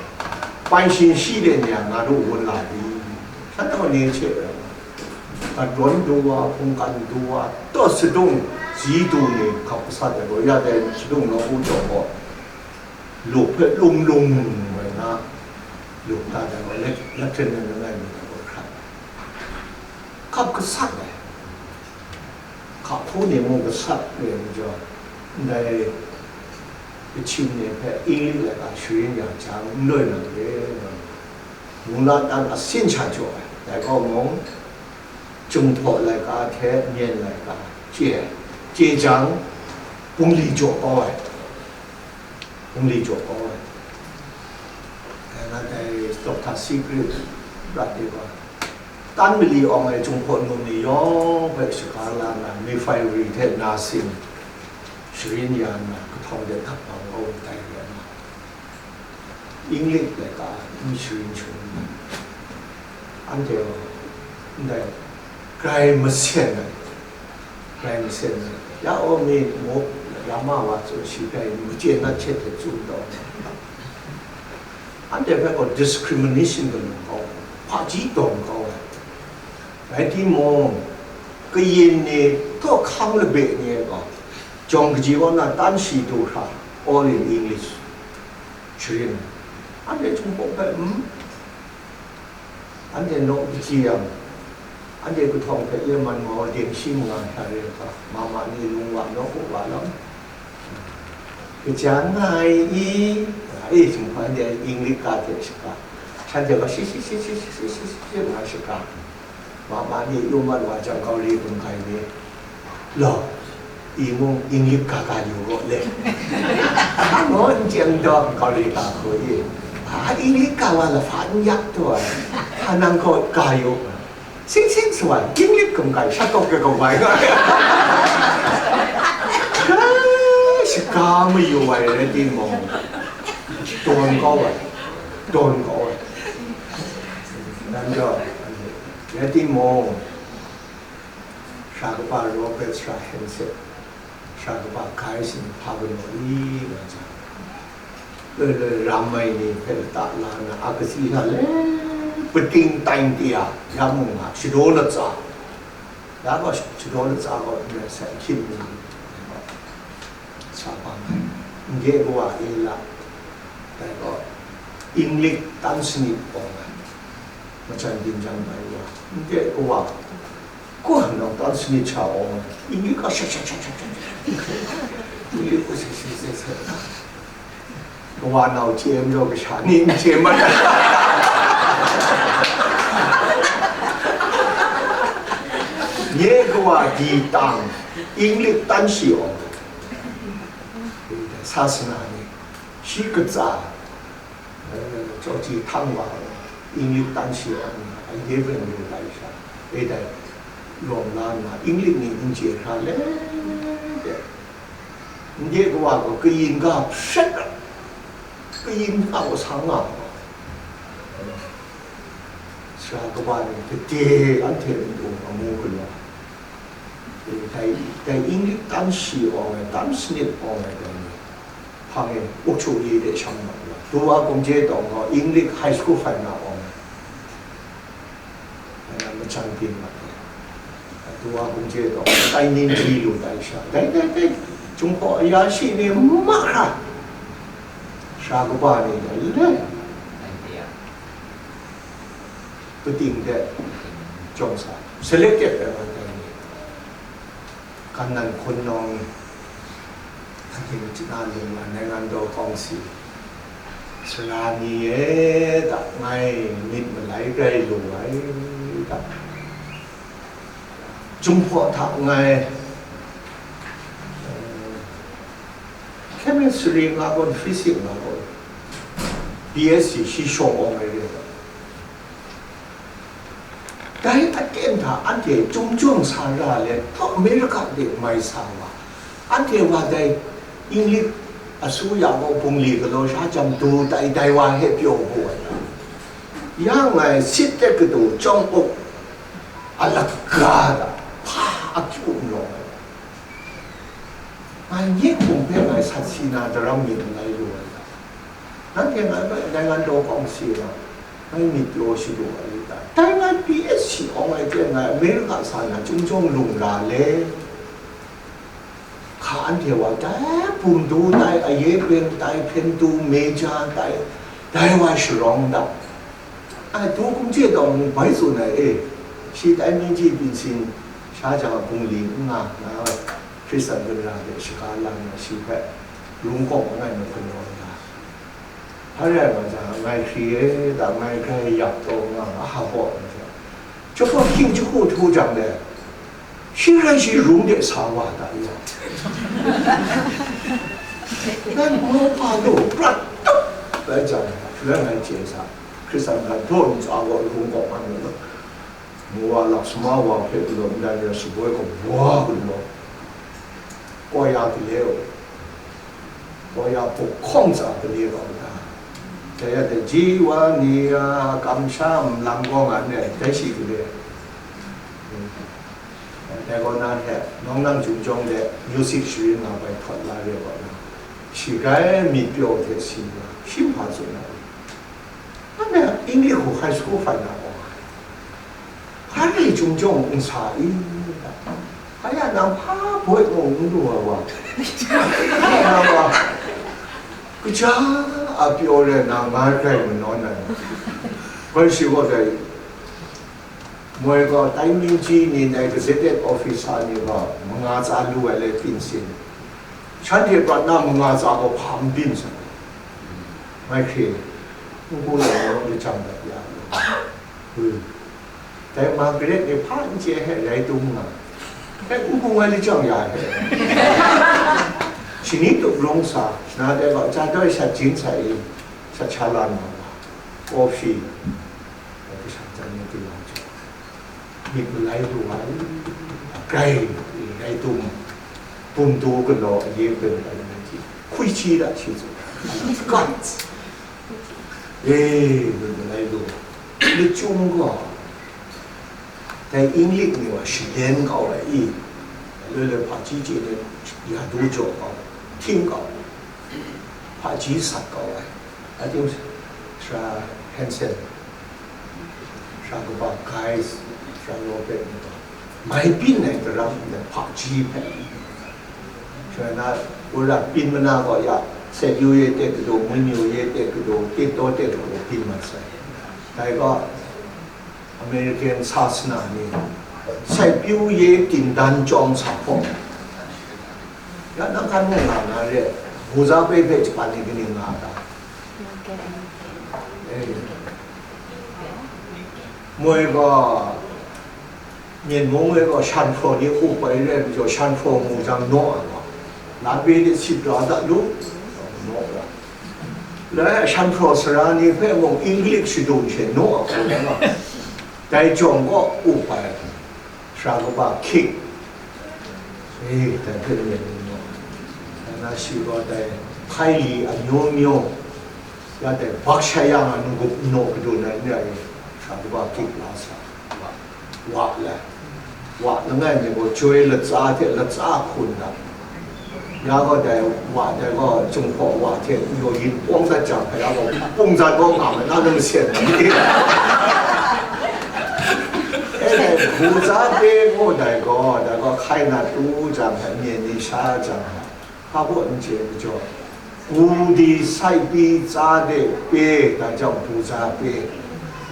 Pai shin shi de ni a nga lu wun la di, shan taw ni hte rai, gat rawn du wa, hpungkan du wa, tawt sadung, zi du ni hkap gasat ai gaw, ya dai sadung nawku jaw gaw, luk hpe lung lung ai na, luk dat ai gaw, lek, lek hten ai langai mi ai gaw hkrat. Hkap gasat ai. Hkap hku ni mung gasat re ai majaw, ndai Kachin ni hpe English laika sharin ya jang, n loi nang re, ngu la tan asin sha jaw ai. Dai gaw mung, Jinghpaw laika hte myen laika chye ai. Chye jang, bungli jaw kau ai. Bungli jaw kau ai. Dai na dai Doctor Secret rat de gaw, tan mali awng ai Jinghpaw nu ni yawng hpe shaga la nna, Mifai ri hte na sin sharin ya nna, kahtawng de hkap bang kau ai tai re ai ma. English laika n sharin sharin ai. Anhte gaw ndai grai masen ai, grai masen ai, ya aw mi muk lama wa tsun shi hpe machye na hte hte tsun taw, anhte hpe gaw discrimination galaw kau, hpaji tawn kau ai. Rai timung, kayin ni, htaw hkang labe ni e gaw, jawng kaji kaw na tan shi du hkra, all in English, sharin ai. Anhte Jinghpaw hpe, hmm? Anhte naw kaji yang, Anhte kahtawng hpe ye man mau ding shi manga hta re ai hta, mama ni lung wa nawku wa lam. Kajan nga ai i, e, Jinghpaw anhte English ga hte shaka, shanhte ga shi shi shi shi shi shi shi shi nga shaka. Mama ni yu man wa jang, Gauri gun kai ni, law, i mung English ga ga yu gaw le. Hpa ngaw n chye n daw, Gauri ga hku i, a, English ga wa lahpa n yak taw ai, hpa nang gaw ga yu. Sing sing sa ai, English kum kai, sha tawk de kum kai. Shaka mayu ai rai timung, dawn kau ai, dawn kau ai. Nan gaw, rai timung, sha kaba Robert sha Henset, sha kaba Gai sin hpa kanu i nga jang, loi loi ram ai ni hpe lata la nna, a katsi hta le, pating tai n ti a, ya mung nga, shadaw latsa, ya gaw shadaw latsa gaw n rai sai, ahkying ni sa bang ai, n de kawa e la, dai gaw, English tan sanit awng ai, majan byin jang bai wa, n de kawa, Ko nang tan sanit sha awng ai, English ga sha sha sha sha sha. English ko sha sha sha sha. Kawa nau chye majaw, kasha ni n chye mat ai. Nye kawa di tang, English tan shi awng ai. Sasana ni, shi katsa, eh, chawji htang wa, English tan shi awng ai, aye pen lu ai sha, e dai lawm la nna, English ni n chye hkra le de, n de kawa gaw kayin ga hpret ai, kayin ga gaw sa nga ai. Sara kaba ni gade anhte ntu amu galaw, dai, dai English tan shi awng ai, tan sanit awng ai dai ni, hpang e, ukchu li de shang mat wa, Duwa Gumje tawng gaw English high school hpai na awng ai, dai na majan byin mat wa, Duwa Gumje tawng tai ning ji lu tai sha, dai, dai, dai, Jinghpaw aya shi ni mahkra, sara kaba ni dai le, pating de jawng sa, selected ai wa dai ni, Kannan hkun nawng, anhte machyi na lung na, နိုင်ငံတော်ကောင်စီ, sara ni e, da, ngai myit malai grai lu ai, da, Jinghpaw hta ngai, eh, chemistry nga gaw, physics nga gaw, B S c shi shawng awng ai re ai. Dai aten hta anhte chyum chyum sa ra let, America de mai sa wa, anhte wa dai English asuya gaw bungli galaw sha jang du tai, dai wa hpe pyaw wu ai. Ya ngai sit de kadu chyawm up a laga da, hpa akyu n rawng ai. Ngai nye hkum hpe ngai sat si na daram myit n rai lu ai ta? Nanhte ngai hpe နိုင်ငံတော်ကောင်စီ na ngai myit pyaw shalu ai ta? Dai ngai P H C awng ai hte ngai America sa na chyum chyawm lung ra le. Hka anhte wa dai bum du tai, aye pen tai, hpyen du, meja tai, dai wa sharawng da. Ai, du kumhte tawng mung bai tsun ai e, shi tai myin ji byin sin sha jang a bungli n nga, nga Hkristan gun ra de shaga lang na shi hpe, lung kawng langai mi hkun rawng ya. Hpa rai nga jang, ngai hkri e, da ngai grai yak taw nga, a ha baw ai hte, jahpawt hkying jahku htu jang de, shi rai shi rung de sa wa da ya. Ngai mawpa lu prat tup rai jang, rai ngai chye sa, Hkristan hkan htaw ntsa gaw lung kawng nga mi nu, mu wa lak sama wa hpe galaw ndai ni a shaboi gaw wa galaw, kawya gale u, kawya hpuk hkawng tsa gale wa u ta, dai ya dai ji wa ni a kamsham lang gaw nga ndai, dai shi gale. Dai kaw na hte, nawng nang chyum chyawm de music sharin nga bai htawt la re wa na, shi grai myit pyaw hte si nga, shi hpa tsun ai. Anhte English hku high school hpai na gaw, hpa rai chyum chyawm n sa i? Hpa ya nang hpa boi mung n lu ai wa, hpa ya nang wa, kaja a pyaw re na nga grai manawn ai wa, bai shi gaw dai, Moi gaw, tai mingji ni dai gazetted officer ni gaw, manga tsa lu ai le pyin sin. Shanhte prat na manga tsa gaw hpa n byin sa. Mai hkye, n gu law, lajang dat ya lu. Dai Margaret ni hpa n chye hte rai tum nga. Hpe n gu ngai lajang ya hte. Shani tup rung sa, na dai gaw, ja doi shat jin sa i, shat sha la na wa. Coffee. Dai kasha jan ni di wa jaw. Myit malai lu ai, grai, rai tum, bum du galaw aye ben ai na ji, hkwi hti da shi tsun, kat, e, myit malai lu ai, myit chyum gaw, dai English ni wa shalen kau ai i, loi loi hpaji chye ni ya du jaw kau, hting kau, hpaji sat kau ai, ating sara Hansen, sara kaba Guys, sara Robert ni gaw, mai byin ai daram ndai hpaji hpe, sara na, wora byin mana gaw ya, Sek Yu ye teng kadaw, Mun Yu ye teng kadaw, Tit Taw teng kadaw byin mat sai. Dai gaw, American sasana ni, Sek Yu ye gindan chyawm sa hpawng, ya nang hkan mung nga na re, Buza Pei hpe japan ni kaning nga ta? Eh. Moi gaw, Myen mung e gaw shan hpraw ni up ai re ai majaw, shan hpraw mu jang naw ai gaw, Latbe de sit ra da lu, naw ra. Lai shan hpraw sara ni hpe mung English shadung she naw ai hku rai nga. Dai jawng gaw up ai, sara kaba King, e, dai hpe myen ni naw ai. Dai na shi gaw dai hkaili amyu myu, ya dai bak shai ya nga n-gup n-naw kadun ai n rai, sara kaba King la sa. Wa le, wa langai mi gaw joi latsa hte latsa hkun da. Ya gaw dai wa dai gaw Jinghpaw wa hte yaw yin pawng dat jang, hkra gaw pungzan gaw nga ma na, na masyen na ni? E dai, Buza Pei gaw dai gaw, dai gaw hkai na tu jang hte, myen ni sha jang hte, hpa baw n chye ai majaw, gu di sai pyi tsa de pye, dai jang Buza Pei,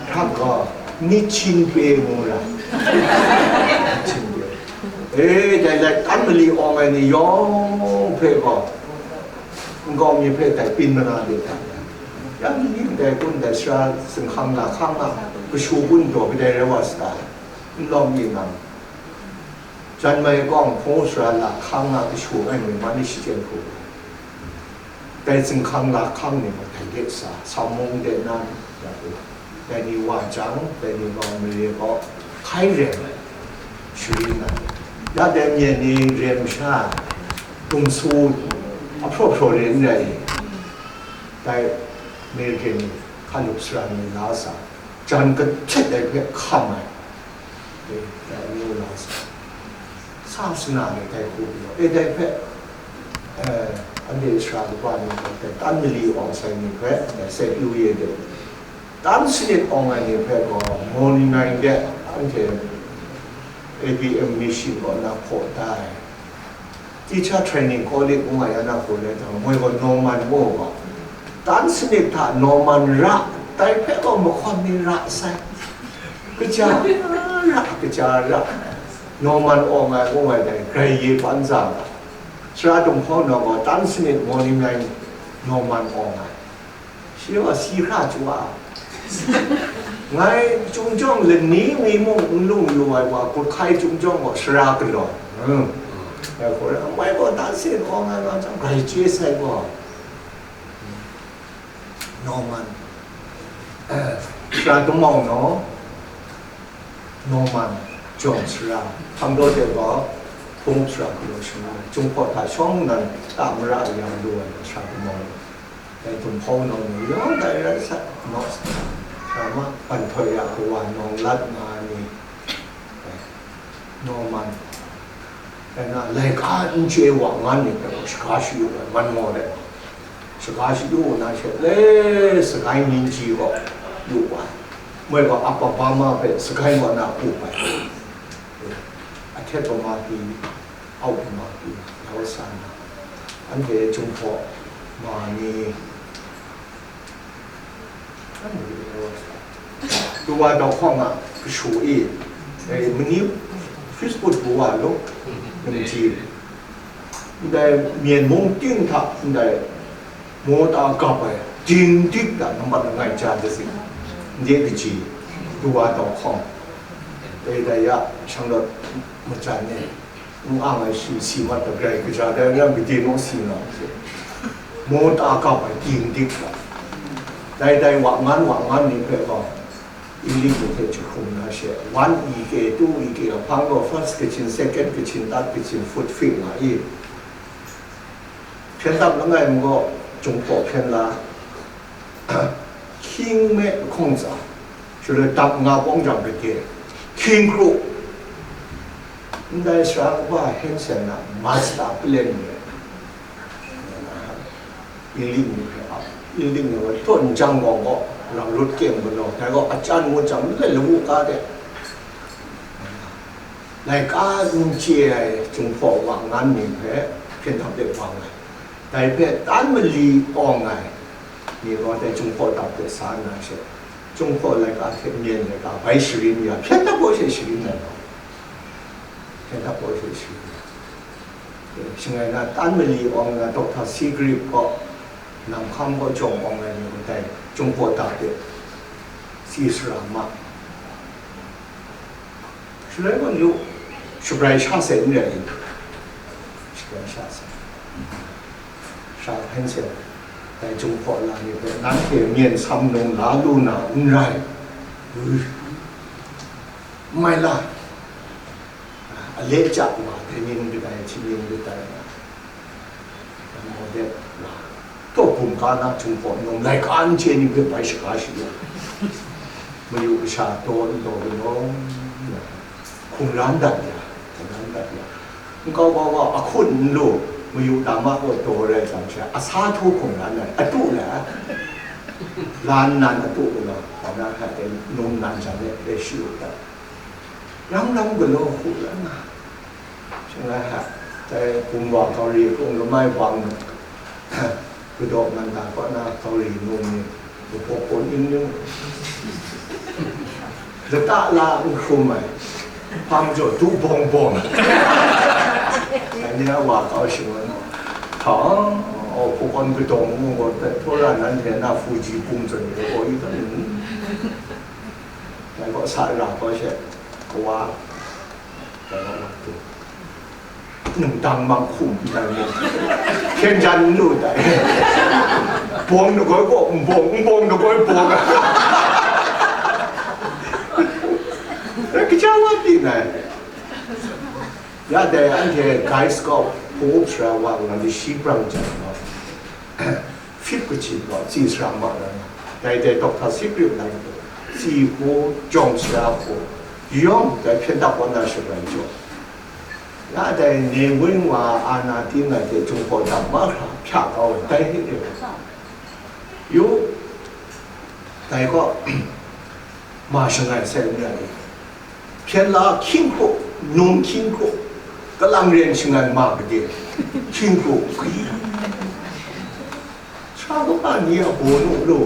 hkrak gaw Myitchin Pei ngu ra. Myitchin Pei. E, dai lai tan mali awng ai ni yawng hpe gaw, nkau mi hpe dai pyin mana de ta. Ya ni ni kadai kun dai sara zinghkang lahkang a kashu kun daw kadai rai wa sa ta? N lawm mi nang. Jan mai kawng hpung sara lahkang a kashu ai ni man ni shachyen hku, dai zinghkang lahkang ni gaw dai de sa, sa mung de na ni, ya u, dai ni wa jang, dai ni gaw mare gaw hkai rem ai, shari na, ya dai myen ni rem sha, kum su, ahpraw hpraw re n rai i, dai American ni hkalup sara ni la sa, jan kahtet ai hpe hkam ai, e, dai amyu la sa, sa sana ni dai hku galaw, e, dai hpe, e, anhte sara kaba ni gaw, dai tan mali awng sai ni hpe, dai Sek Yu ye de, tan sanit awng ai ni hpe gaw, Morning Nine de, anhte A B M mission kaw na hpaw da ai, Teacher Training College ngu nga ya na hku rai jang, moi gaw Norman ngu gaw, tan sanit hta Norman ra, dai hpe gaw mahkawn ni ra sai. Kaja ra, kaja ra. Norman awng ai ngu ai dai, grai ye ban za ga. Sara Tum Hpawng Naw gaw, tan sanit Morning Nine Norman awng ai. Shi gaw si hkra chyu wa. Ngai chyum jawng lani mi mung n lung yu ai wa, hkut hkai chyum jawng gaw sara galaw. Hmm. Dai hku rai, amai gaw dan se gaw ngai nga jang, grai chye sai gaw. Norman. Eh, sara Tum Hpawng Naw, Norman, jawng sara, hkam daw de gaw, hpung sara galaw shangun, Jinghpaw hta shawng nnan, ta mara yang lu ai sara Tum Hpawng Naw. Dai Tum Hpawng Naw ni yawng dai rai sa, naw sa, sa ma, ban htoi ya kawa nawng lat nga ai ni, Norman, dai na, laika n chye wa ngan ni hpe gaw shaga shayu ai, man maw de, shaga shayu na she, le, sagai ningji gaw yu wa ai, moi gaw Upper Burma hpe sagai wa na up ai, ahtet Burma pyi, Out Burma pyi, Laosa na, anhte Jinghpaw ma ni, Tuwa dau hkawng a kashu e, Dai mani Facebook bu wa lo, nang ji. Ndai Myen mung ting hta, ndai mawta gap ai, ding dik hta nambat langai ja da zing. Nde kaji, du wa dau hkawng. Dai dai ya, shang rawt majan e, n ang ai shi, si mat da grai kaja dai, yang gade naw si nga, mawta gap ai, ding dik hta. Dai dai wa ngan, wa ngan ni hpe gaw, Inglip ni hte jahkrung na she, one E K, two E K, lahpang gaw first Kachin, second Kachin, third Kachin, fourth Fik nga i. Hpyen dap langai mi gaw, Jinghpaw hpyen la, hkying me lahkawng tsa, shaloi dap nga pawng jang gade, hkying kru, ndai sara kaba Hensen na, master plan ni, Inglip ni hpe ap, Inglip ni hpe tawn jang gaw gaw, rang lut kyeng galaw, dai gaw ajan ngut jang, nlai lawu ka de, laika n chye ai Jinghpaw wa ngan ni hpe hpyen dap de bang ai, dai hpe tan mali awng ai ni gaw dai Jinghpaw dap de sa nna she, Jinghpaw laika hte Myen laika bai sharin ya, hpyen dap gaw she sharin ai gaw, hpyen dap gaw she sharin ai. Shangai na tan mali awng na Doctor Seagrave gaw, Nang Hkam gaw jawng awng ai ni ndai Jinghpaw dap de, si sara ma. Shaloi gaw yu, shabrai sha sai n rai i? Shabrai sha sai. Sha hkan sai. Dai Jinghpaw la ni hpe, nanhte Myen sam nung la lu na n rai. Ui. N mai la. A le ja wa, dai ning kadai, hti ning kadai, mo de, taw bum ka na Jinghpaw num laika n chye ni hpe bai shaga shi ya. Mayu kasha taw n taw galaw, hkungran dat ya, hkungran dat ya. Nkau kau gaw ahkun n lu, mayu dama gaw taw rai jang she, a sa htu hkungran ai, a tu lai, lan nan a tu galaw, hpa na hta e num nan jang e, e shi u dat. Ram ram galaw hku ran na, shangai hta, dai bum wa kau ri hkung lamai bang, kadaw man da kaw na kau ri num ni, lupawk kaw ning ning, lata la n hkrum ai, hpang jaw du bawng bawng. Dai ni a wa kau shangun, hta, o, hpung kawn kadawng mung gaw, dai hpura nan hte na hpu ji bung zawn ni, kaw i kan ni? Dai gaw sa ra kau she, kawa, dai gaw mat tu. Nang dang mang hkum ndai mu. Hpyen jan n lu dai. Bawng nagoi gaw n bawng, n bawng nagoi bawng. Kaja wa pyi nai. Ya dai anhte Guy Scott hpung up sara wa nga ni shi brang jan gaw. Fik kachyin gaw, tsi sara ma rai nga. Dai dai Doctor Seagrave lai gaw, tsi hku, jawng sara hku, yawng dai hpyen dap wan na shabrai jaw. Ya dai Nehwin wa a na ting ai hte Jinghpaw dap mahkra hpya kau ai, dai hte e. Yu, dai gaw, ma shangai sai n rai. Hpyen la hkying hkru, num hkying hkru, kalang ren shangai ma gade, hkying hkru, gwi. Sara kaba ni a baw nu lu,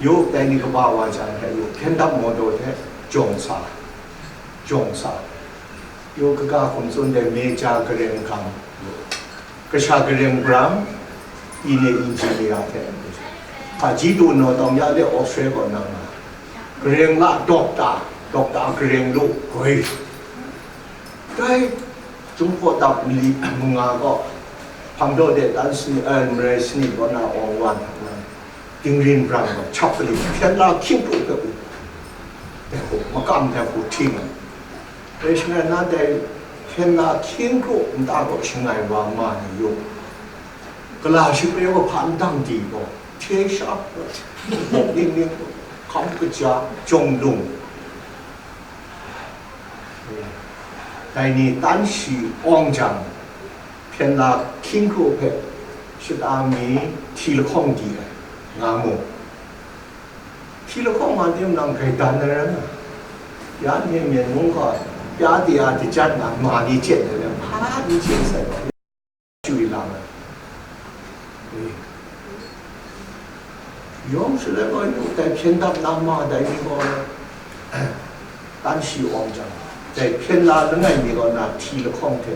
yu, dai ni kaba wa jan hte yu, hpyen dap mawdaw hte jawng sa, jawng sa, yu, kaga hkum tsun dai Meja Gareng Gam, Kasha Gareng Brang, i ne Injin ni a hte, hpaji du naw tawng ya le Australia kaw nang na, Gareng la Dokta, Dokta Gareng lu, goi. Dai, Jinghpaw dap mali manga gaw, hpang daw de tan sani, eh, marai sani kaw na awng wan, Dingrin brang gaw, chap kali, hpyen la hkying kru hpe u, dai hku, makam dai hku hting ai. Dai shangai na dai hpyen la hkying kru nta gaw shangai wa ma ni yu. Kala shingre wa hpa ndang di gaw, hte sha, bawk ning ning, hkam kaja, jawng lung. Dai ni tan shi awng jang, hpyen la hkying kru hpe shata mi hti lahkawng di ai, nga mu. Hti lahkawng nga tim nang grai dan ai rai nga, ya ni Myen mung gaw, ya de a dajat nga ma ni chyen ai le, hpa ni chyen sai gaw, ya chyu lang ai. Yawng shaloi gaw, yu dai hpyen dap na ma dai ni gaw, Tan shi awng jang, dai hpyen la langai mi kaw na hti lahkawng hte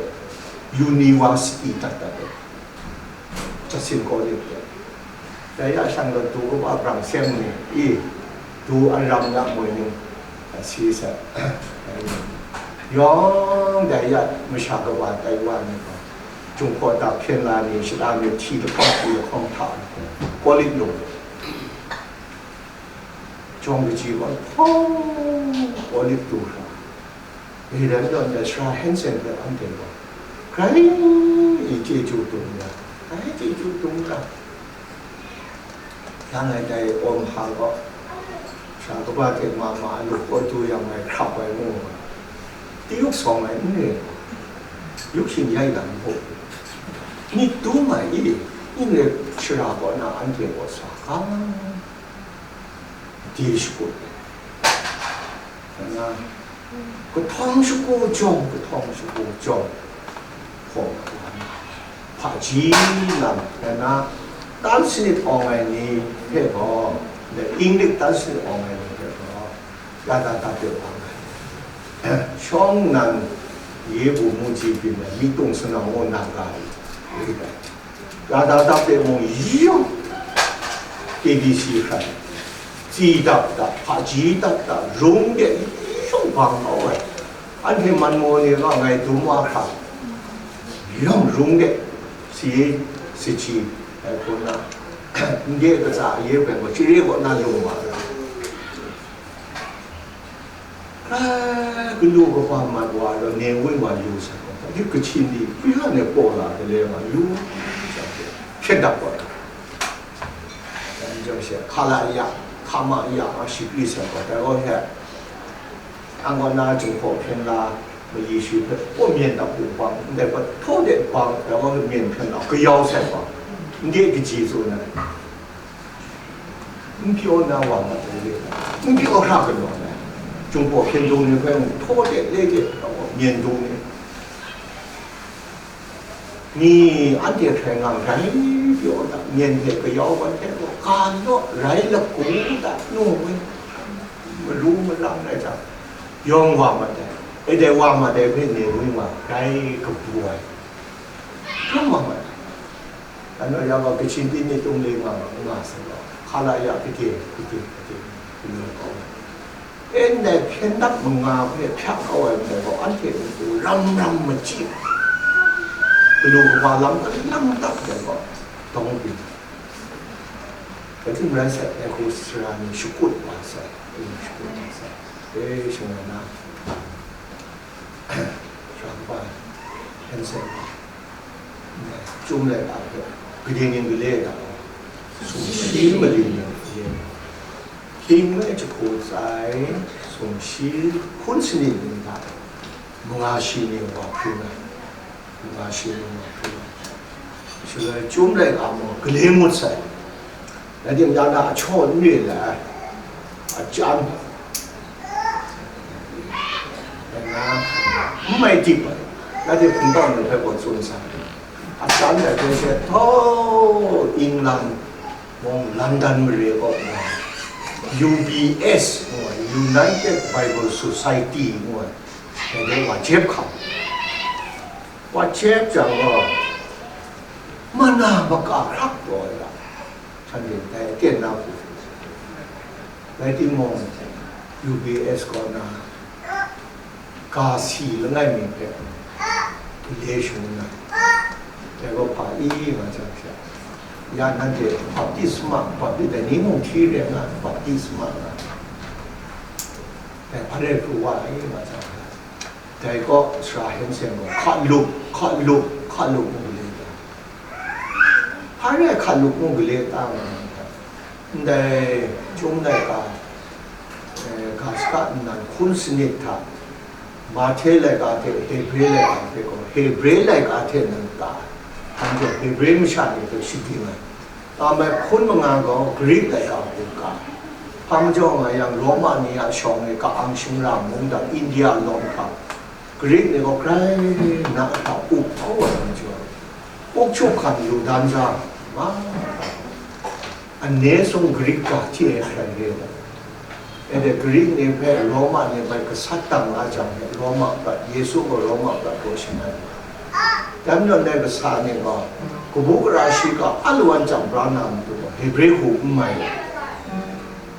university dat dat ai, Justin College de. Dai ya shang gaw du kaba brang seng ni i, du an ram ya moi ning, a si sa. Yawng dai ya masha kaba tai wa ni gaw, Jinghpaw da hpyen la ni, shada mi hti lahkawng hti lahkawng hta, College lung. Jawng kaji gaw hpawng Olive du hkra, Eden dawn de Sara Hansen hpe anhte gaw grai chyeju dum ya, grai chyeju dum ya. Yang ngai dai awng hpa gaw, sara kaba hte ma ma a lup kawt du yang ngai hkrap ai mu, tiyuk sawng ai n re, yuk shin yai lam hpaw, myit dum ai i, n re, shara kaw na anhte gaw sa ga. Di shakut ai, na, kahtawng shagu jawng, kahtawng shagu jawng, hpaw hpaji lam, na, tan sanit awng ai ni hpe gaw, Inglik tan sanit awng ai ni hpe gaw, ya da da de awng ai. Shawng nnan, ye bu mu ji byin ai, mi tung sanang mu na ga ai, ya da da de mung yawng, K B C hkrai, tsi dap dap, hpaji dap dap, rung de yawng bang kau ai. Anhte man maw ni ga ngai dum wa hkra, yawng rung de, si, si chi, ai hku na, n de katsa ye bai gaw, chire kaw na lung wa ai. Ai, galu kaba mat wa rau, neng woi wa yu sai gaw, di kachyin di, hpyit ne paw la, gale wa yu, hpyen dap wa. Dai majaw she, hka la ya, hka ma ya, a shagri sai gaw, dai gaw she, ang gaw na Jinghpaw hpyen la, mayi shi hpe, paw myen dap lu bang, ndai gaw, htaw de bang, dai gaw myen hpyen la, kayau sai bang, n de kaji tsun ai. N pyaw na wa mat ai re ai, n pyaw hkra galaw ai, Jinghpaw hpyen dung ni hpe mung htaw de le de, myen dung ni, mi anhte hkrai nga rai pyaw da, myen hte kayau wan hte gaw, ga law rai lagu da, nu ai, malu malang rai jang, yawng wa mat ai, e dai wa mat ai hpe ne woi wa, rai kabu ai, hkrum wa mat ai. Anhte ya gaw, kachyin di ni tung le nga, nga sa gaw, hka la ya, kade, kade, kade, kade kau ai. E ndai hpyen dap manga hpe hpyak kau ai ndai gaw, anhte matu ram ram machyi, galu kaba lam kalang dap ai gaw, dawng byin ai. Kaning rai sai, dai hku sara ni shakut wa sai, shakut wa sai. E, shangai na, shangai, Hansen, Chyum laika hpe, gade ning gale ai hta gaw, sumshi mali ning hte, hkying me jahku tsai, sumshi hkun sanit ning hta, manga shi ning wa hpring ai, manga shi ning wa hpring ai. Shaloi Chyum laika mung gale ngut sai. Rai timung, ya na a htaw n re ai, a chyam, ya na, n mai dip ai, nanhte hpungtau ni hpe gaw tsun sai. A chyam dai hpe she, htaw England mung, London mare kaw nga, U B S ngu ai, United Bible Society ngu ai, dai de wa jep hkam. Wa jep jang gaw, mana maka hkrak taw ai ga, shanhte dai aten na hku, rai timung, U B S kaw na, ga si langai mi hpe gale shangun ai. Dai gaw hpa i nga jang she, ya nanhte baptisma, bapti-, dai ni mung hti re nga, baptisma nga, dai hpa rai pru wa i nga jang she, dai kaw Sara Hansen gaw hka lup, hka lup, hka lup ngu gale ta. Hpa rai hka lup ngu gale ta nga ai hte, ndai Chyum laika, eh, ga shaka nnan hkun sanit hta, Mahte laika hte Hebre laika hpe gaw, Hebre laika hte nan ta ai, hkang jaw Hebre masha ni hpe shading ai. Nga mai hkun manga gaw Grik laika hku ka ai. Hpa majaw nga yang, Roma ni a shawng e ka-ang shingra mung dang, India lawng hkang, Grik ni gaw grai na hta up kau ai majaw, up chup hkan lu dan jang, ma, anhte sung Grik ga hte hkrai re ai. Anhte Grik ni hpe Roma ni bai gasat dang la jang hte, Roma prat, Yesu gaw Roma prat gaw shangai wa. Dai majaw, dai kasa ni gaw, kabu gara shiga a lawan chyam pra na matu gaw, Hebre hku n mai wa.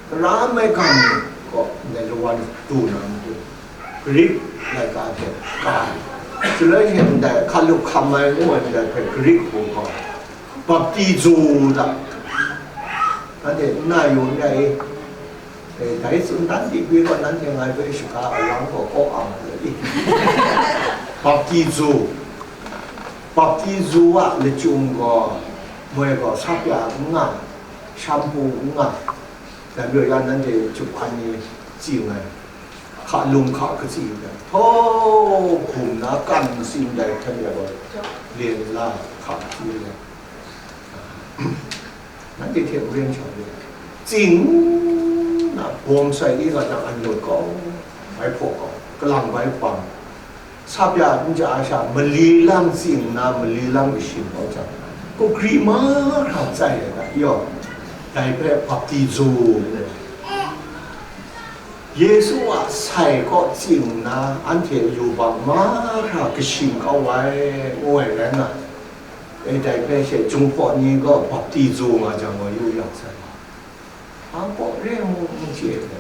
Tara maigan ni gaw ndai lawan du na matu, Grik laika hte ka ai. Shaloi she ndai hkalup hkam ai ngu ai ndai hpe Grik hku gaw, baptizo da. Nanhte n na yu n rai i? E, dai tsun dan di gwi gaw nanhte ngai hpe shaga a yang gaw kaw ang ai i? Baptizo. Baptizo a lachyum gaw, moi gaw sapya n nga, shampu n nga, dai majaw ya nanhte chup hkan ni tsing ai, hka lung hka katsi ai, htaw hkum na kan masin dai hkyen ya gaw, len la hka katsi ai. Nanhte hte maren shang de, tsing na bawm sai i ga nang an yawt kau, bai hpaw kau, kalang bai hpang, sapya n ja ai sha, mali lam tsing nna, mali lam kashin kau jang, kukri mahkra tsai ai ga, yaw, dai hpe baptizo ngu ai. Yesu a sai kaw tsing nna, anhte yubak mahkra kashin kau ai, ngu ai rai nga ai. E, dai hpe she Jinghpaw ni gaw baptizo nga jang gaw, yu yang sai. Hpa kaw re ngu n chye ai,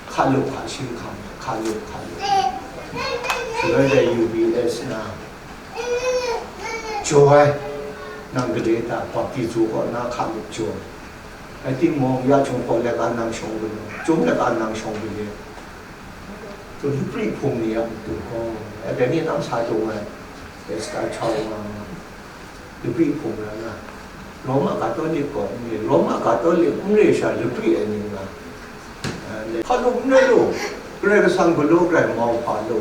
hka lup hka shing hkam, hka lup hka lup. Shaloi dai U B S na, jaw ai, nang gade ta, baptizo kaw na hka lup jaw ai. Rai timung, ya Jinghpaw laika nang shawng galaw, Chyum laika nang shawng gade, Chyum lapri hpung ni a matu gaw, e, dai ni nang sa dung ai, Esther Chow nga, lapri hpung rai nga, Roma Katolik gaw n re, Roma Katolik n re sha lapri ai ni nga, e, hpa lung n rai lu, Karai Kasang galaw garai mau hpa lu,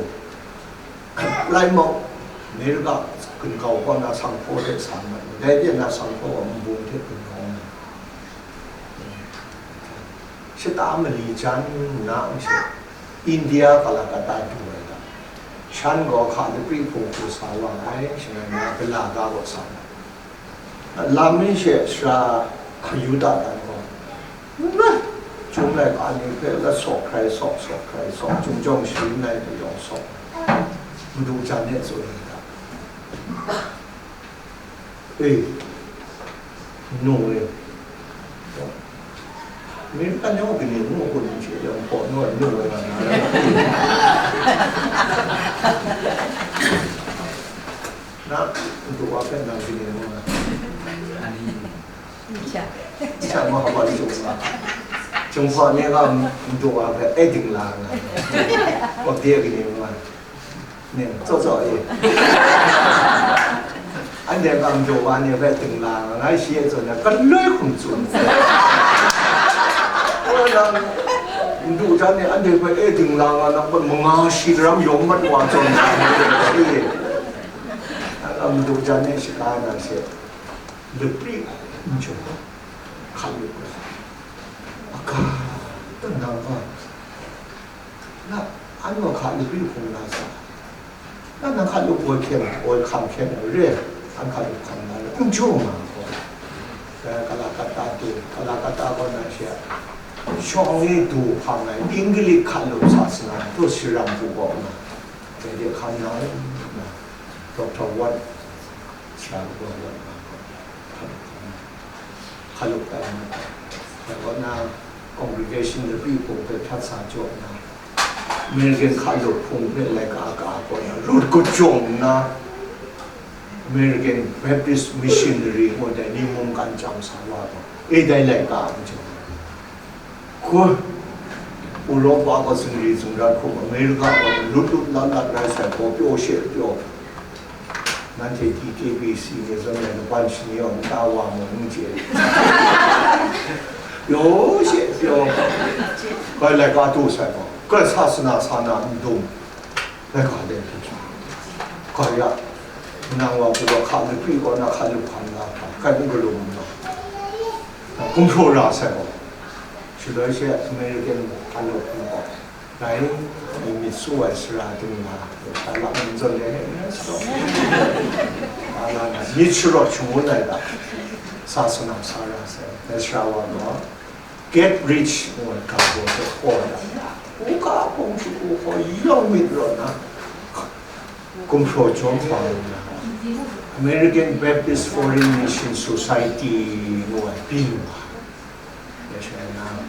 lai mau, Amerika gun kau kaw na sanghpaw hte sa mat lu, dai de na sanghpaw gaw nbung hte gun kau na, shata mali jan nna n she, India Calcutta du ai ga, shan gaw hka lapri hpung hku sa wa ai, shangai na gala ga gaw sa ai. Lam mi she sara Yuda dan gaw, Chyum laika ni hpe la sawk hkrai sawk, sawk hkrai sawk, Chyum jawng sharin ai hpe yawng sawk, Madu jan e tsun ai ga. E, nu e. Amerika ni kaning ngu hkun n chye yang, hpaw nu ai nu ai nga na rai. Na, ntu wa hpe nang kaning ngu ai? Sha. Sha ma hpa lu nga. Jinghpaw ni ga ntu wa hpe e dingla nga. Hpaw de kaning ngu ai? Ning, tsaw tsaw e. Anhte kam jaw wa ni hpe dingla nga ngai, shi e tsun ai, galoi hkum tsun. Wa nang, ndu jan ni anhte hpe e dingla nga, nang hpe manga shi daram yawng mat wa tsun nga ni, e. Nang kam ndu jan ni shaka na she, lapri n jaw, hkan lu ai. Aga, nang ga, na, an wa hka lapri hkum na sa. Na, na hka lup woi hkyen, woi hkam hkyen ai re, an hka lup hkam na re, n jaw nga gaw. Dai Calcutta du, Calcutta kaw na she, shawng e du hkam ai, English hka lup sa sanga, tu sharam hku kaw nga, dai de hkam na re, na, Doctor Watt, sara kaw Watt nga gaw, hka lup hkam na. Hkalup tai na, dai kaw na, congregation lapri hpung hpe hkrat sa jaw nna, American hkalup hpung hpe laika ka kaw na, lut kajawng nna, American Baptist Missionary ngu dai ni mungkan chyam sa wa gaw, e dai laika a majaw, hku, Europa gaw zingri zingrat hkum, America gaw lut lut lat lat rai sai gaw, pyaw she pyaw. Nanhte T K B C ni zawn ai laban shani gaw nta wa mu n chye. Pyaw she pyaw. Grai laika du sai gaw, grai sasana sa na n dum. Laika de hkra. Grai ya, nang wa hku gaw hka lapri kaw na hka lup hkam na hkra, grai n galum na. Gumhpraw ra sai gaw, shaloi she American hka lup hkam gaw, Rai, ngai myit su ai sara ting nga, sha lak nang zawn le, eh, sa, ala na, myit sharawt shangun ai ga, sa sanang sa ra sai, dai sara wa gaw, Get Rich ngu ai ga baw hte hkaw ai, u ga hpung shagu hkaw yawng myit raw nna, gumhpraw jawm hkau ai nna, American Baptist Foreign Mission Society ngu ai byin wa, ya shai na,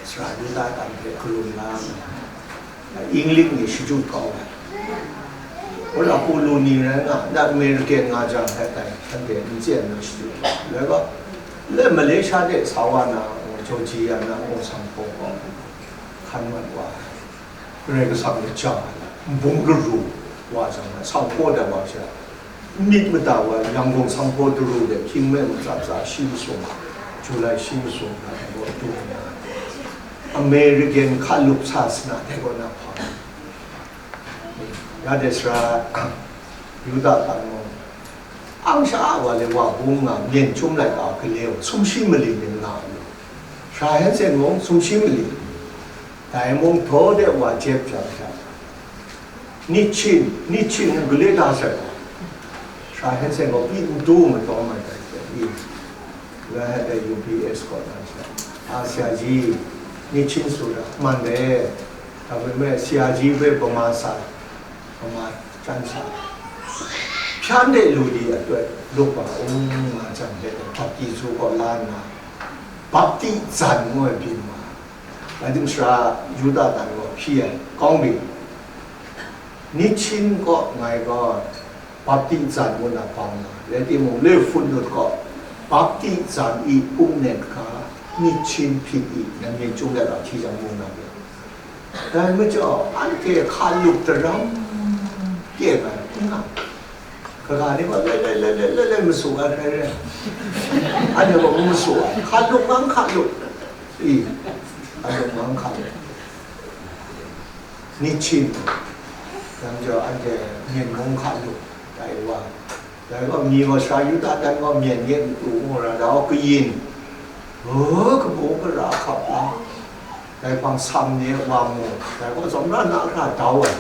sara Yuda dan hpe karum la nna, English ni shachyu kau ai. Wora Kulu ni rai nga, na American nga jang hpe tai, shanhte n chyen na shachyu kau ai. Rai ga, le Malaysia de sa wa na, Georgia na, Hpung Sanghpaw gaw hkan mat wa ai. Karai Kasang ni ja ai, nbung laru wa jang, sanghpaw dat wa sha, myit mada wa, Yangon sanghpaw daru de hkying me matsat tsa shi masum, July shi masum na gaw du na, American hkalup sa sana dai gaw na hpa. Ya de sara, Yuda dan gaw, ang sha a wa le wa bung nga, myen chyum laika gale wa, sumshi mali ni nga lu. Sara Hansen mung sumshi mali, dai mung daw de wa jep jang sha, Nihchin, Nihchin ngu gale da sai gaw, Sara Hansen gaw pyi n du matawng ai dai hte i, la hai dai U B S kaw na sha, a, Siaji, Nihchin su ra, man de, da hpe me Siaji hpe Bama sa, Bama chyan sa, hpyan de lu di atoi lup wa u nga jang de, bapti su kaw la nna, bapti zan ngu ai byin wa. Rai timung, sara Yuda dan gaw hpyi ai, kawng mi, Nihchin kaw ngai gaw bapti zan ngu na bang na, rai timung, le hpun nut gaw, bapti zan i, hpung nen hkra, Nihchin hpit i, nan myen chyum let a hti jang mu na re. Dai majaw, anhte hkalup daram kye ai, n nga. Kaga ni gaw, le, le, le, le, le, le, masu ai hkrai re. Anhte gaw n masu ai. Hkalup ngang hkalup. I, hkalup ngang hkalup. Nihchin, yang jaw anhte myen mung hkalup, dai wa. Dai gaw, mi gaw sara Yuda dan gaw myen nye matu ngu ra, dai gaw kayin, o, kabu gara hkap la. Dai hpang sam ni wa mu, dai gaw tsawmra na hkra dau ai.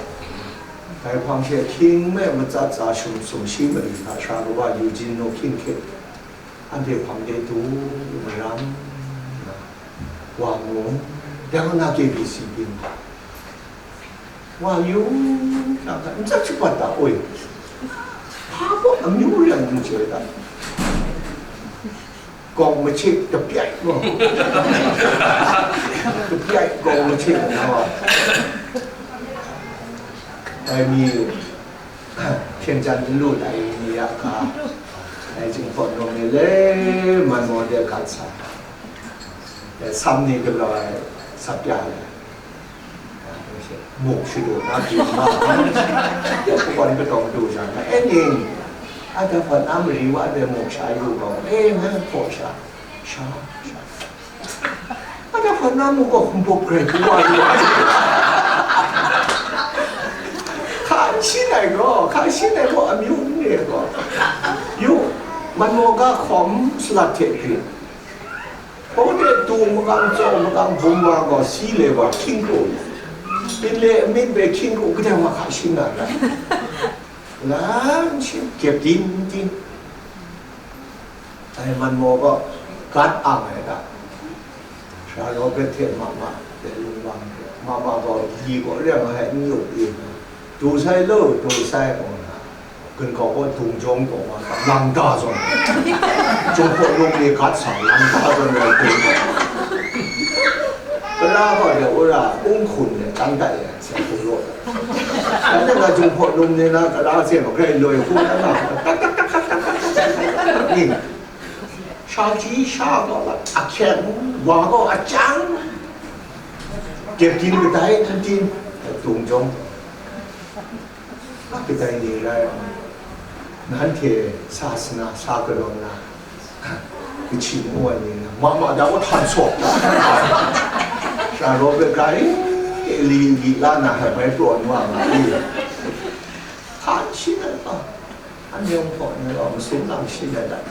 Dai hpang she hkying me matsat tsa shum sum shi mali hta sara kawa yu jin nu hkying hkye, anhte hpang de du maram nna, wa mu, dai gaw na K B C byin wa yu, hta hta n tsat shapat ta, oi, hpa gaw amyu rai n chye ta. Gawng machik, tapyai gaw, tapyai gawng machik na wa. Dai mi, hpyen jan n lu dai mi ya hka, dai Jinghpaw num ni le man maw de gat sa, dai sam ni galaw ai sap ya ai. Muk shadu na du ma, ya kawan katawng du jang na, e ning, a da hpa na mari wa de muk sha yu gaw, e, ngai hpaw sha, sha, sha. A da hpa na muk gaw hkum pup grai hku wa yu ai. Hka n shin ai gaw, hka n shin ai gaw amyu n re gaw, yu, man maw ga hkawm salat hte hkrit. Hpung de tu makang, tsawng makang, bum wa gaw si le wa hkying kru, byin le amyit hpe hkying kru, kadai wa hka shin na rai? Lan shin kyep din din. Dai man maw gaw gat ang ai ga, sara Robert hte mama hte lung wang hte, mama gaw li gaw reng ai n yup i, du sai lo, du sai, ngu na, Gun kau gaw dung jawng taw wa, lang da zawn, Jinghpaw num ni gat sa, lang da zawn rai dung. Kara gaw de wora, ung hkun de, tang dat ya, se hku law. Dai na Jinghpaw num ni na kara se ma grai loi hku na, tak tak tak tak tak tak tak tak tak ni. Sha ji sha gaw la, a hkyeng, wa gaw a chyang. Gyep din kadai, htan din, dung jawng. Kadai ni rai, nanhte sa sana, sa galaw na, kachi ngu ai ni na, ma ma da wa htan saw. Sara Robert grai, li, li la na, hai bai prawn wa ma ni. Hkan shi na pa, an yawng hpaw ni gaw, masum lam shi na dat.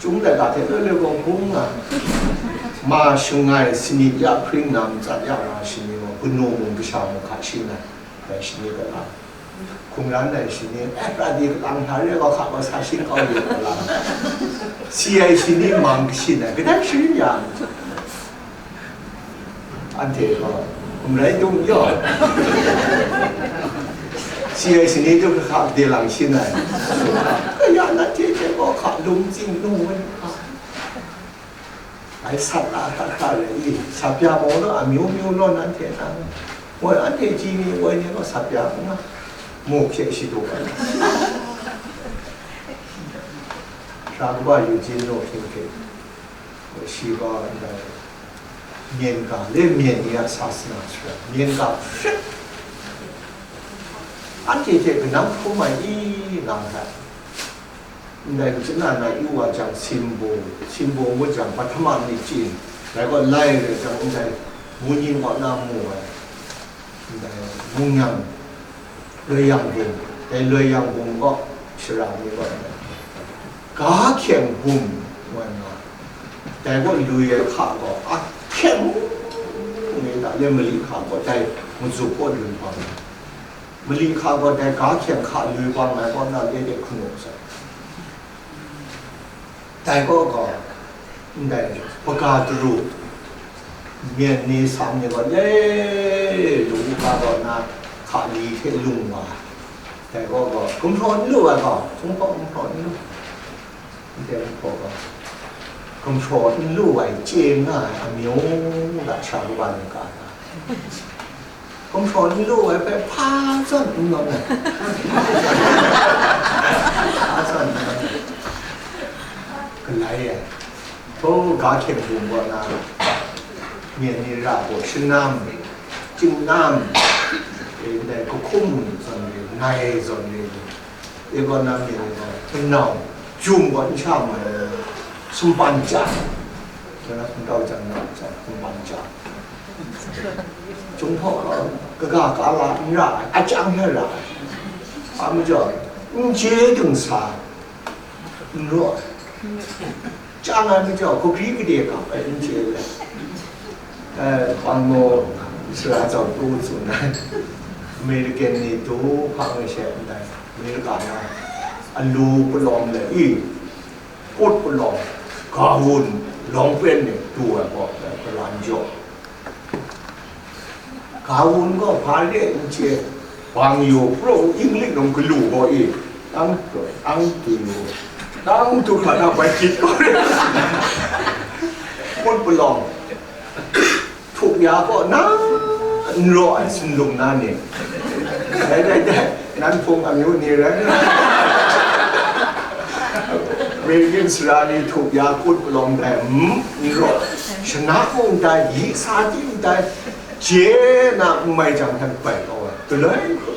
Chyum laika hte loi loi gaw hkung nga, ma shangai sanit ya hpring na matsat ya wa shani gaw, kanu mung kasha mung hka shi na, dai shani kata. Hkungran ai shani, eh, pra di kalang hta re, wa hka wa sa shing kau yu wa la. Si ai shani mang kashin ai, kadai sharin ya. Anhte gaw, n rai tung yaw. Si ai shani tu hka de lang shin ai. Kaya nanhte hte gaw hka lung tsing lung wen hka. Ai sat la hkra hkra re i, ဆရာ မုံ လို့ အမျိုးမျိုးလို့ နန်းထေးတာ။ ဝဲ အန်ထေးကြီး နေ ဝဲ နေ လို့ ဆရာ မုံ က မော် ဖြစ် ရှိ တော့ ပါ ဆရာ က ဘ ယူ ကျင်း လို့ ဖြစ် ဖြစ် ရှိ ပါ မြင် က လည်း မြင် ရ ဆရာ မြင် က ဖြစ် အန်ထေး က နန်း ဖုံး မ အီ နန်း က Ndai, nchana na yu wa jang, simbo, simbo ngut jang, pahtama myit chyin, dai gaw lai rai jang, ndai, mungyin kaw na mu ai, ndai, mungyan, loi yang bum, dai loi yang bum gaw, shara ni gaw, ga hkyeng bum, wa na, dai gaw lui ai hka gaw, ahkyeng ni ta le mali hka gaw, dai, mazuk gaw lui bang. Mali hka gaw dai ga hkyeng hka lui bang ai kaw na le de hkanu sai. Dai gaw gaw, ndai, hpaga daru, myen ni sam ni gaw le, lu ga gaw na hka li hte lung wa. Dai gaw gaw, gumhpraw n lu ai gaw, hpung hpaw gumhpraw n lu. Ndai hpaw gaw, gumhpraw n lu ai chye nga ai amyu da sha kaban ai ga na. Gumhpraw n lu ai hpe hpa zawn n nawng ai. Hpa zawn n nawng ai. Galai ai. Hpaw ga hkyeng bum gaw na, myen ni ra gaw shanam, chyingnam, e, ndai kahkum zawn re, nai zawn re, e gaw na myen ni gaw, hpunau, jum gaw n sha mai, sumpan ja, na hpungtau jan na, sumpan ja. Chyum hpaw gaw, kaga ka la n ra ai, a chyang hte ra ai. A majaw, n chye dingsa, n raw ai. Chyang ai majaw, hkugri gade kap ai n chye ai. Eh, Pangmo sara tsawp tu tsun ai. American ni tu hpang ai she ndai, America na, alu palawng le, i, kut palawng, gawun, lawng pen ni tu ai gaw, kalan jaw. Gawun gaw hpa re n chye, bang yu, pro English num galu gaw i, tang, tang tu yu, tang tu hkra na bai hkyit gaw re. Kut palawng, htuk ya gaw na, n raw ai sumlum na ni. Dai, dai, dai, nan hpung amyu ni rai na. American sara ni htuk ya kut palawng dai, mm, n raw. Shana mung dai, yi sa ting dai, je na n mai jang htan bai kau ai. Galoi hku.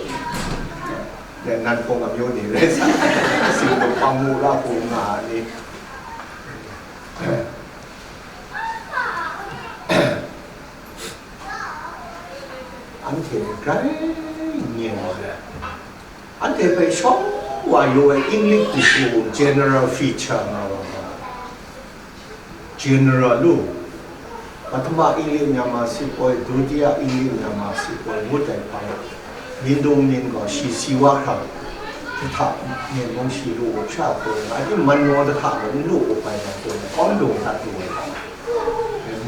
Dai nan hpung amyu ni rai sa. Singdum pang mu la hku nga ai ni. Anhte grai n yen ai. Anhte hpe shawng wa yu ai English dikru general feature nga wa nga ai. General lu, ပထမ English Myanmar စစ်ပွဲ, ဒုတိယ English Myanmar စစ်ပွဲ ngut ai hpa, Myindung myin gaw shi si wa hkra, hta myen mung shi lu u sha hkru nga ai, man maw dahka gaw n lu u bai na hkru, Kawng Dung hta du ai hta,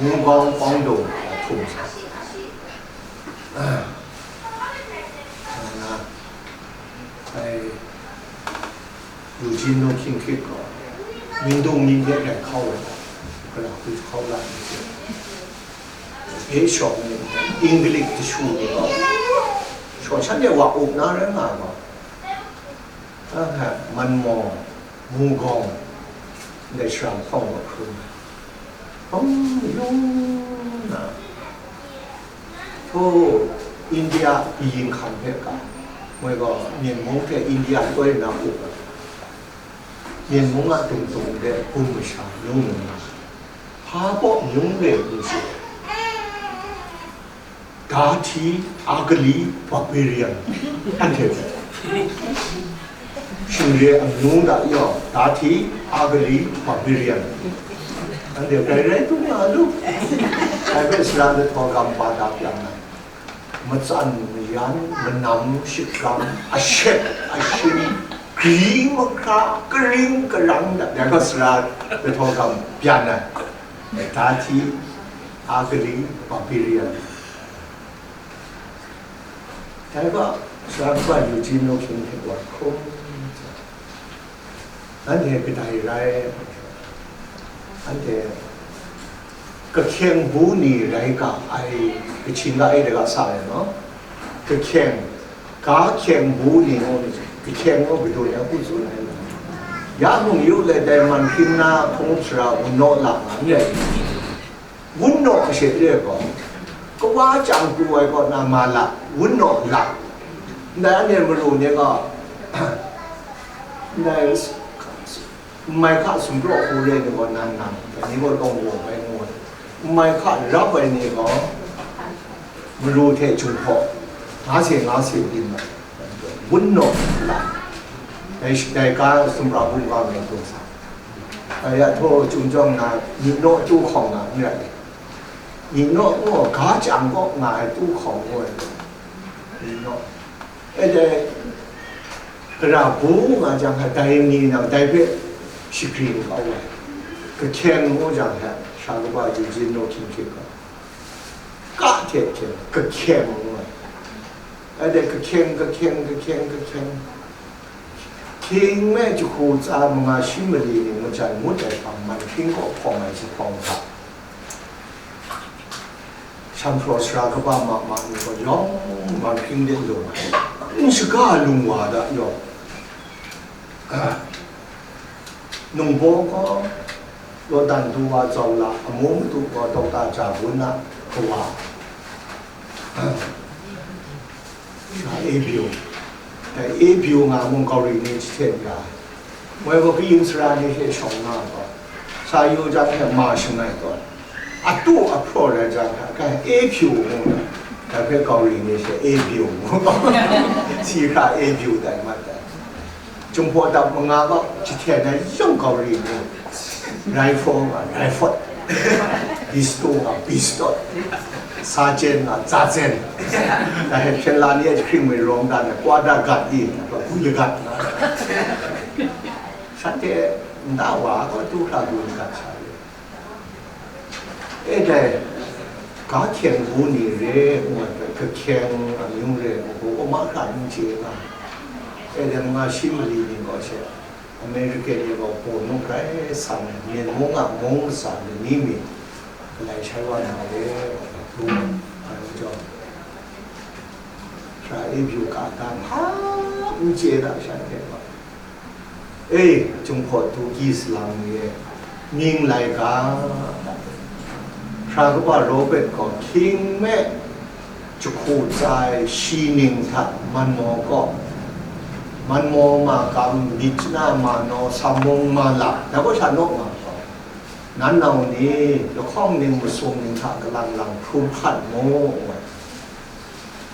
Mugawng Kawng Dung hta htum sa. Nga na, ai, Eugene Nung Hkying Hkrit gaw, Myindung myin de rai hkau ai, hkra hku hkau la ai hte, dai shawng ni, English kashu ni gaw, shawng shanhte wa up na rai nga ai gaw, Ahkra, Manmawng, Mugawng, ndai shara lahkawng gaw hkrum ai. Hpawng yu na, hpaw India kayin hkam hpe ga, moi gaw, Myen mung hte India toi na up ai. Myen mung a dum dum de hpung masha yung nna, hpa baw myung re hpung shi. Dahti, ugly, barbarian, anhte hpe. Shingre amyu hta yawng, dahti, ugly, barbarian. Anhte grai rai tung nga lu. Dai hpe sara lahtaw gam ba da pyang ai. Matsan mayan, manam shakram, ashep ashin, gri mahkra, karing karang, dai gaw sara lahtaw gam byan ai. Dati, Agri, Barbarian. Dai gaw, sara kaba Eugene Lawking hte wa hkrum. Nanhte kadai rai? Nanhte kahkyeng bu ni rai ga ai, Kachin ga e de ga sa ai no? Kahkyeng, ga hkyeng bu ni ngu ni, kahkyeng ngu kadun ai hku tsun ai no? Ya mung yu le, dai man hkring na hpung sara wunnaw la nga n rai. Wunnaw she re gaw, kawa chyang pru ai kaw na ma la, wunnaw la. Ndai anhte maru ni gaw, ndai s-, s-, nmai hka sumpraw hku re ni gaw nang nang, dai ni gaw lawng wawng ai ngu ai. Nmai hka rap ai ni gaw, maru hte Jinghpaw, nga se nga se byin ai. Wunnaw la. Dai shi-, dai ga sumra bungga ngai hkrum sa. Dai ya htaw chyum jawng na, myi naw tu hkawng nga n rai. Myi naw ngu ga chyang kaw nga ai tu hkawng ngu ai. Myi naw. E dai, gara bu nga jang, dai ni nang dai hpe shagrin kau ai. Kahkyeng ngu jang, sara kaba Eugene Lawking hte gaw, ka hte hte kahkyeng ngu ai. Anhte kahkyeng, kahkyeng, kahkyeng, kahkyeng. Hkying me jahku tsa manga shi mali ni majan ngut ai hpang man hkying kaw hpawng ai zuphpawng hta, shamhpraw sara kaba ma ma ni gaw yawng man hkying de lung ai. N shaga lung wa da yawng. Nungbaw gaw, Lawdan du wa Zaula, amu madu gaw Dokta Jabun a kawa, Sara Ebyu. Dai Ebyu nga mung Gauri ni jahten ya ai. Moi gaw kayin sara ni hte shawng nga gaw, sa yu jang hte ma shangai tawn. Atu ahpraw rai jang hta, kai Ebyu ngu na, dai hpe Gauri ni she Ebyu ngu. Si hkra Ebyu tai mat ai. Jinghpaw dap manga gaw jahten ai yawng Gauri ni, Rifle nga Rifle, Pistol nga Pistol, Sergeant nga Sergeant. Dai hpyen la ni e jahkring mi rawng dan ai, Kwada Gat i, Guya Gat nga. Shanhte nta wa gaw tu hkra du n gat sha re. E dai, ga hkyeng bu ni re ngu ai hpe, kahkyeng amyu re ngu gaw, mahkra n chye nga. E dai, manga shi mali ni gaw she, American ni gaw baw nu grai san ai, Myen mung a mung masha ni mi, galai shai wa na re, ngu ai majaw, Sara Ebyu ka dan hpa n chye da, shanhte gaw. E, Jinghpaw Dawki salang ni e, mying lai ga, Sara kaba Robert gaw hkying me jahku tsa ai shi ning hta Manmaw kaw, Manmaw ma kam, myit chana ma naw, samung ma la, dai gaw sha naw nga gaw, nan nau ni lahkawng ning masum ning hta kalang lang hkrum hkan mu, ngu ai.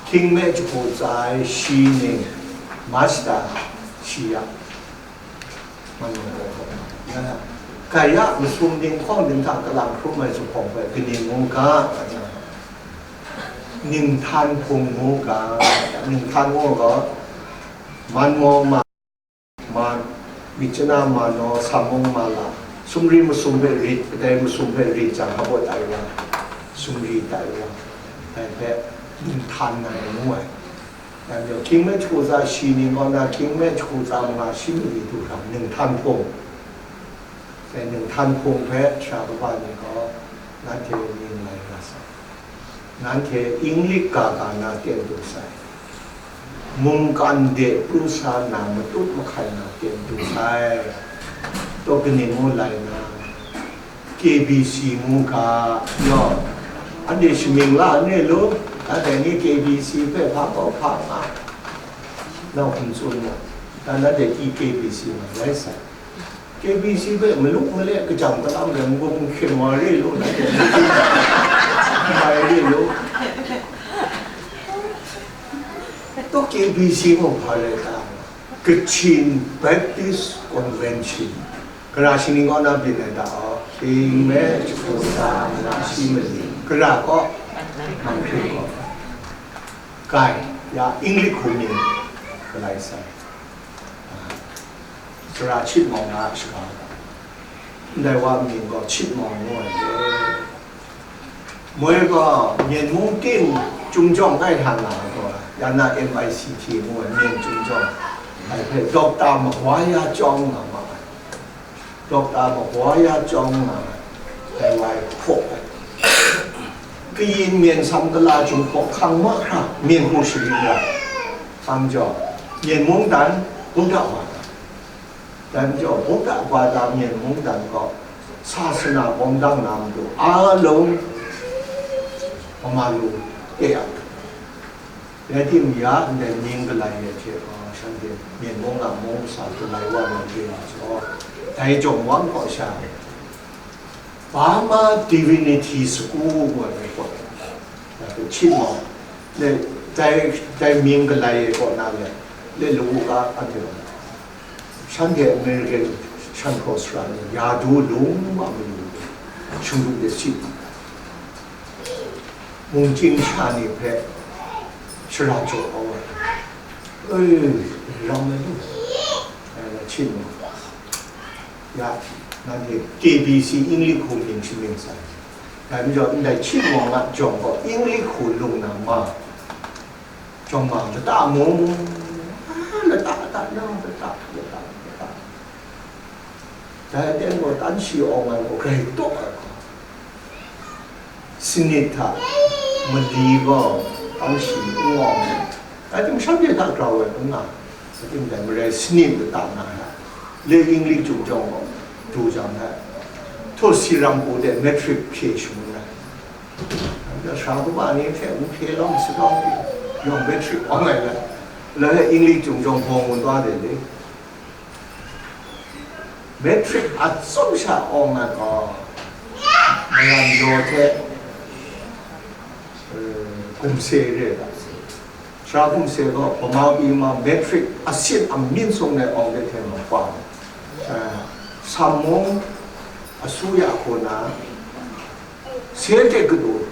Hkying me jahku tsa ai shi ning, Mazda shi ya, man ngu gaw, ya, gaya masum ning hkawng ning hta kalang hkrum ai zuphpawng hpe kaning ngu ga, ngu ai. Ninghtan hpung ngu ga, ninghtan ngu gaw, Manmaw ma, ma, myit chana ma naw, samung ma la, sumri masum hpe rit, kadai masum hpe rit jang, hpa baw tai wa, sumri tai wa, dai hpe ninghtan ai ngu ai. Dai majaw, hkying me jahku tsa shi ni kaw na, hkying me jahku tsa manga shi mali du hkra, ninghtan hpung. Dai ninghtan hpung hpe sara kaba ni gaw, nanhte mying lai nga sai. Nanhte Inglik ga ga na ten du sai. Mungkan de pru sa na, matut mahkai na ten du sai. Taw kaning ngu lai na, K B C ngu ga, yaw, anhte shamying la n re lu, nanhte ni K B C hpe hpa kau hpa nga, nau hkum tsun mu, dan nanhte K B C nga rai sai. K B C hpe maluk male kajam kalam rai, mungkum hkyen wa re lu, nanhte mai re lu. Taw K B C mung hpa rai ta? Kachin Baptist Convention. Kara shingni kaw na byin ai ta aw? Hkying me jahku tsa manga shi mali. Kara kaw? Manghpring kaw. Kai, ya English hku mying galai sai. Ah, sara Chit Mawng na a shaga. Ndai wa mying gaw Chit Mawng ngu ai le. Moi gaw, Myen mung ting Chyum Jawng kai hta na ai gaw, ya na M I C T ngu ai Myen Chyum Jawng. Ai hpe Doctor Maguire Chyawng nga ma ai. Doctor Maguire Chyawng nga ai, dai wa e hpaw ai. Kayin myen sam kala chyum hpaw hkang mahkra, myen hku sharin ra. Hkang jaw, Myen mungdan, Buddha wa da. Dai majaw, Buddha wa da Myen mungdan gaw, sasana bawng dang na matu, alung, Mama lu, kya. Rai timung, ya ndai mying galai ai hte, a, shanhte Myen mung a mung sa galai wa na re ai majaw, dai jawng wang kaw sha, Burma Divinity School wa ai kaw, dai hpe Chit Mawng, dai, dai, dai mying galai ai kaw na le, le lu u ga, anhte gaw. Shanhte American shan hkraw sara ni yadu lung wa mayu, shingdu de sit, mungchying sha ni hpe shara jaw kau ai. Ei, ram ai lu, ai na Chit Mawng. Ya, nanhte K B C English hku mying shamying sai. Dai majaw, ndai Chit Mawng a jawng gaw English hku lung na ma, jawng ma lata mung, a, lata, lata, lata, lata, lata. Dai aten gaw tan shi awng ai gaw grai taw ai gaw, sanit hta mali gaw tan shi n awng ai. Dai hte mung shanhte hta grau ai n nga, dai hte mung dai marai sanit lata na ai. Le English Chyum Jawng gaw du jang ai. Htu si ram hku de matric hpye shangun ai. Sara kaba ni hpe n hpye lawm, sa lawm, yawng matric awng ai la, la he English Chyum Jawng bawng gun wa de le. Matric a tsawm sha awng ai gaw, Maran Yaw hte, eh, Gumse re ai. Sara Gumse gaw Bama pyi ma matric asin amyin sung ai awng de hte mung wa, eh, Sam mung asuya hku na, se hte kadu,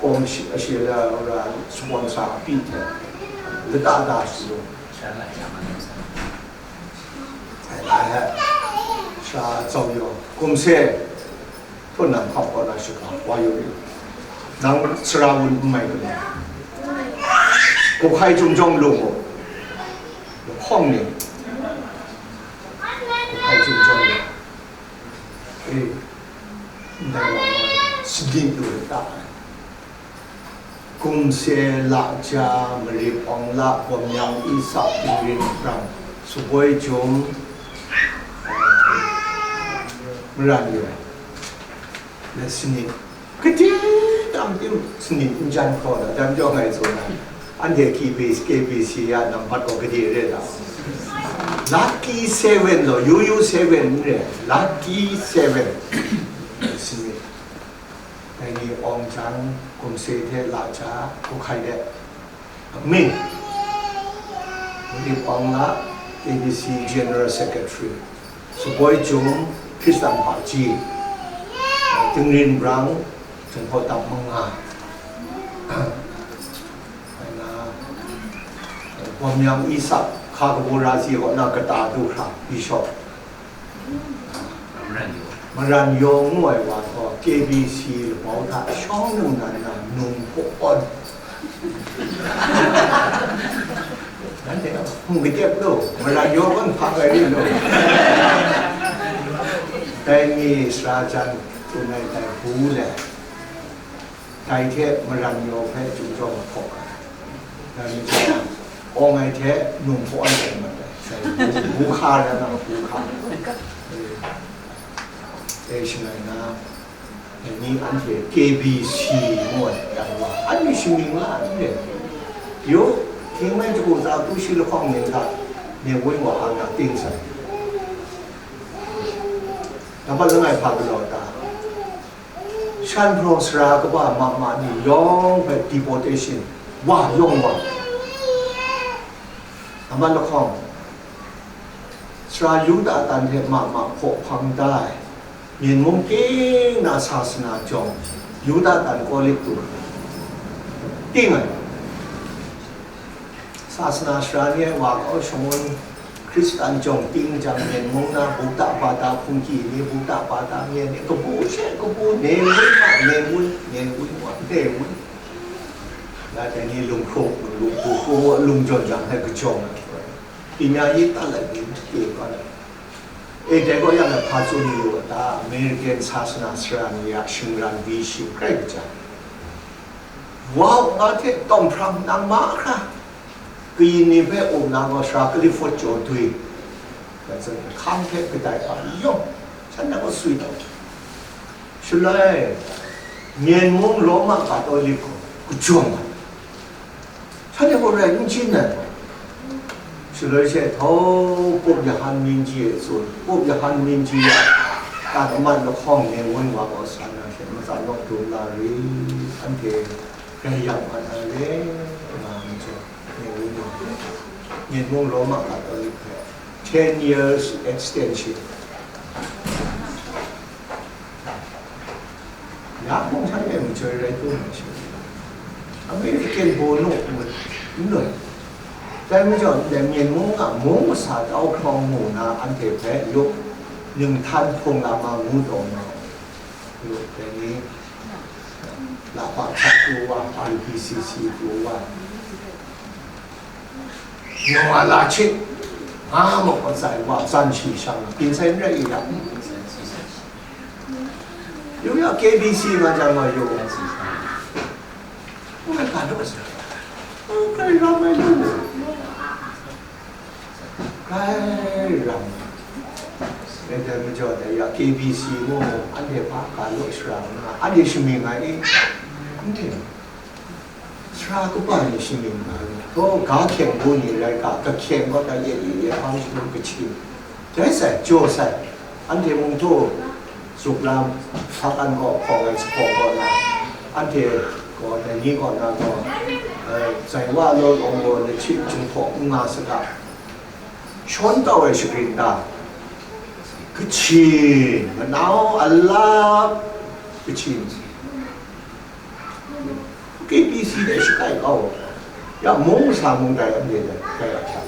kawm shi, a shi la ra sponsor a pyi hte, lata da shi lu. Ai, ai, ai. Sara Zau Yaw, Gumse, htaw nang hkap kaw na shaga, wa yu ri. Nang sara wun n mai kanu. Guhkai Chyum Jawng lu mu. Lahkawng ni. Guhkai Chyum Jawng lu. E, ndai wa, sanit lu ta ai. Gumse, Lahja, Marip Awng La, Bawmyang Isak, Tingrin Brang, Suboi Jum, Maran Yaw, la sanit. Kade tam tim sanit n jan hkraw na, dam jawng ai tsun ai. Anhte K B C, K B C a nambat gaw kade re ta? Lucky seven lo, U U seven n re, Lucky seven. Sanit. Dai ni awng jang, Gumse hte Lahja, Guhkai de. Amin. Marip Awng La, K B C General Secretary. Suboi Jum, Hkristan Hpaji. Tingrin Brang, Jinghpaw Dap Manga. Ai na, Bawmyang Isak, Hka Kabu Razi kaw na kata du hkra, Bishop. Maran Yaw. Maran Yaw ngu ai wa gaw K B C labau hta shawng num nan na num hpaw awn. Nanhte hpung kadep lu, Maran Yaw gaw hpa rai lu. Dai ni sara jan tsun ai dai bu le. Dai hte Maran Yaw hpe Chyum Jawng hpaw ai. Dai majaw, awng ai hte num hpaw ai rai mat ai. Dai bu, bu hka rai nga, bu hka. E, e, shangai na, dai ni anhte K B C ngu ai, dai wa, anhte shamying la n re. Yu, hkying mai jaku tsa tu shi lahkawng ning hta, Myen Woi wa ang na ting sai. Nambat langai hpa galaw ta? Shan hpraw sara kaba ma ma ni yawng hpe deportation, wa yawng wa. Nambat lahkawng, sara Yuda tan hte ma ma hpaw hpang da ai, Myen mung ting na sasana jawng, Yuda tan Kawlik tu, ting ai, Sasana sara ni ai wa kau shangun Hkristan jawng ting jang, Myen mung na bukta bata hpungki ni, bukta bata myen ni, kabu she kabu, ne wun ma, ne wun, ne wun wa, ne wun. Ya dai ni lung hkrum, lung hkrum, lung jawn jang, hai kajawng ai. Pyi nya yi ta lai ni, kye kau ai. E, dai gaw yang na hpa tsun yu a ta, American sasana sara ni a shingran byi shing hkrai kaja. Wa u nga hte tawng hprang nang mahkra, kayin ni hpe um na gaw sara Kaliphoot jaw dwi, hkang hte kadai hpa yawng, shanhte gaw sui tau. Shaloi, Myen mung Roma Katolik gaw kajawng ai. Shanhte gaw rai n chyin ai. Shaloi she, htau, Pope Yohan Minji e tsun, Pope Yohan Minji a, ka daman lahkawng ne wun wa gaw sa na she, matsan lawng dum la ri, anhte rai yang wa na re, nga mi jaw, ne wun wa, Myen mung Roma Katolik hpe ten years extension. Ya mung shanhte majoi rai tu ai shi. American bono n loi. Dai majaw, ndai Myen mung a mung masa tau hkrawng mu na anhte hpe yu, ninghtan hpung lama ngu taw na, yu, dai ni, lapa hta pru wa, R P C C pru wa. Yawng a la hte, nga muk atsai wa, tsan shi shang, byin sai n rai i yang. Yu ya K B C nga jang nga yu. Ngai ka daw sa. Ngai ram ai lu. Ngai ram. Ngai dai majaw dai ya K B C mu, anhte hpa ka lu sara nga, anhte shamying ai i. Anhte. Sara kaba ni shamying nga ai, gaw ga hkyeng bu ni rai ga, kahkyeng gaw ga ye ye ye hpang shangun kachyin. Dai sai, jaw sai, anhte mung htu, zuk lam, htak an gaw hpawng ai jahpawng gaw na, anhte gaw dai ni gaw na gaw, eh, zai wa law lawng gaw lahchit jinghpaw n nga saga, shawn kau ai shagrin ta, kachyin, manau alap, kachyin. K B C de shakai kau, ya mung masa mung dai anhte dai, dai ahkyak.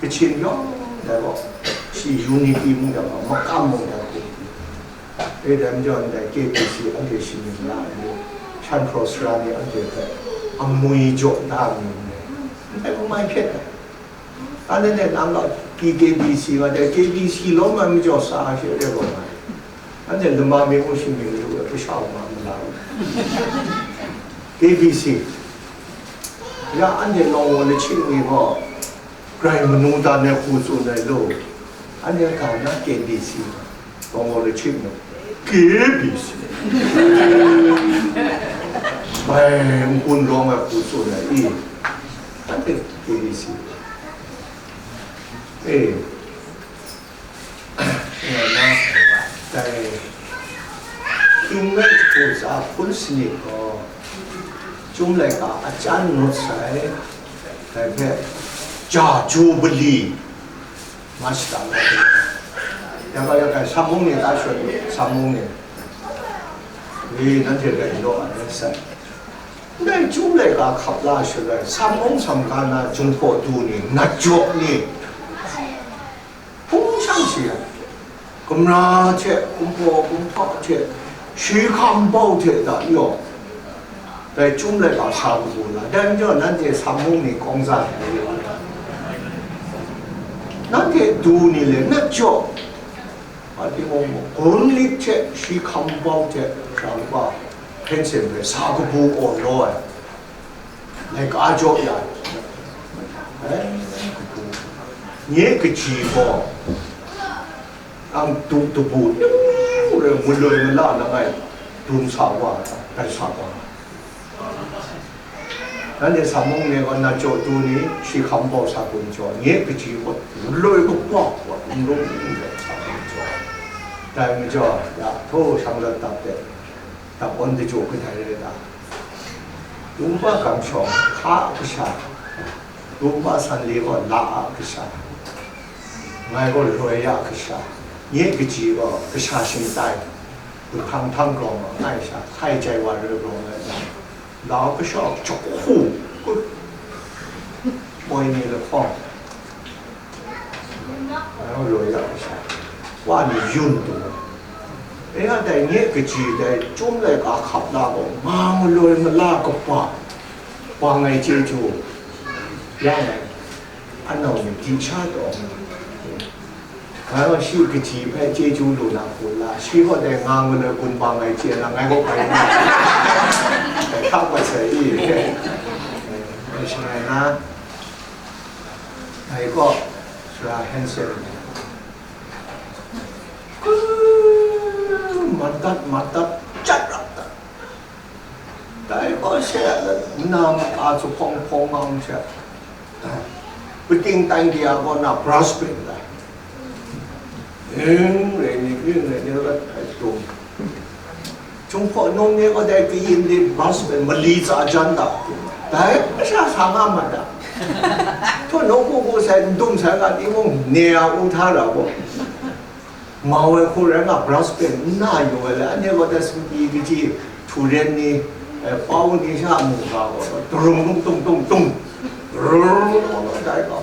Kachyin yawng dai gaw, shi unity mung dai gaw, makam mung dai gaw. E dai majaw ndai K B C anhte shamying la ai ni, shan hpraw sara ni anhte hpe amwi jaw da ai ni, ndai hpe mai hpyet ai. Anhte nang gaw P K B C nga dai, K B C lawm ai majaw sa she re gaw nga ai. Anhte lama mi mung shamying lu ai, kasha wa ma mala u. K B C. Ya anhte lawng wa lahchit ni gaw, grai manu dan ai hku tsun ai lu. Anhte ga na K B C. Lawng wa lahchit ni, K B C. Bai, n-gun rawng ai hku tsun ai i. Anhte K B C. E. Ngai na, dai, hkying mi hku tsa hpun sanit gaw, Chyum laika a chyan ngut sai, dai hpe, ja Jubili, nga shada nga ai. Ya ga, ya ga, Sam mung ni ta shut, Sam mung ni. E, nanhte rai law ai rai sai. Ndai Chyum laika hkap la shaloi, Sam mung Sam ga na Jinghpaw du ni, nat jaw ni, hpung shang shi ai, gumra hte, kumhpaw kumhpa hte, shi hkam bau hte da yaw, dai Chyum laika sa kabu la, dai majaw nanhte Sam mung ni kawng za ai, nanhte du ni le nat jaw, a, tinang gaw, gun lit hte, shi hkam bau hte, sha kaba hpyen hpe sa kabu awng law ai. Laika jaw ya, eh, nye kaji gaw, ang du dabu, ning rai, maloi mala langai, dum sa wa, dai sa wa. Nanhte Sam mung ni gaw nat jaw du ni, shi hkam bau sa gun jaw, nye kaji gaw, maloi kaba wa, n rum n rai sa gun jaw. Dai majaw, ya, htaw shang lat dap de. Dap awn dajaw kadai rai ta? Dumpa kamshawng hka a kasha, dumpa sanle gaw la a kasha, ngai gaw loi a kasha, nye kaji gaw kasha shingtai, du hkang hkang grawng ai sha, hkai jai wa rai grawng ai sha, la a kasha jahku kut, Ai ni lahkawng, ngai gaw loi ya masha, wa ni yun tu ai. E ya dai nye kaji dai, chyum laika hkap la gaw, nga maloi mala kaba, bang ai chyeju, yang ai, anau ni di sha taw. Ngai gaw shi kaji hpe chyeju lu na hku la, shi gaw dai nga ngu na gun bang ai chye na, ngai gaw bai nga ai. Dai hta bai sai i. Dai shangai na, dai gaw Sara Hansen, madat madat, jat rap dat. Dai gaw she, na maka zuphpawng hpawng nga hte, pating tai de a kaw na brush pen dai. Ring rai ni, ring rai ni, rat ai tum. Chung hpaw nung ni gaw dai kayin ni brush pen mali tsa jan da. Dai masha sa nga mat da. Htaw nawku ku sai, n dum sai ga ni mung, ne a u hta ra gaw. Mau ai hku rai nga, brush pen n na yu ai le, anhte gaw dai sumpi kaji, htu ren ni, eh, pau ni sha mu ga gaw, turung tung tung tung tung, rur, dai gaw,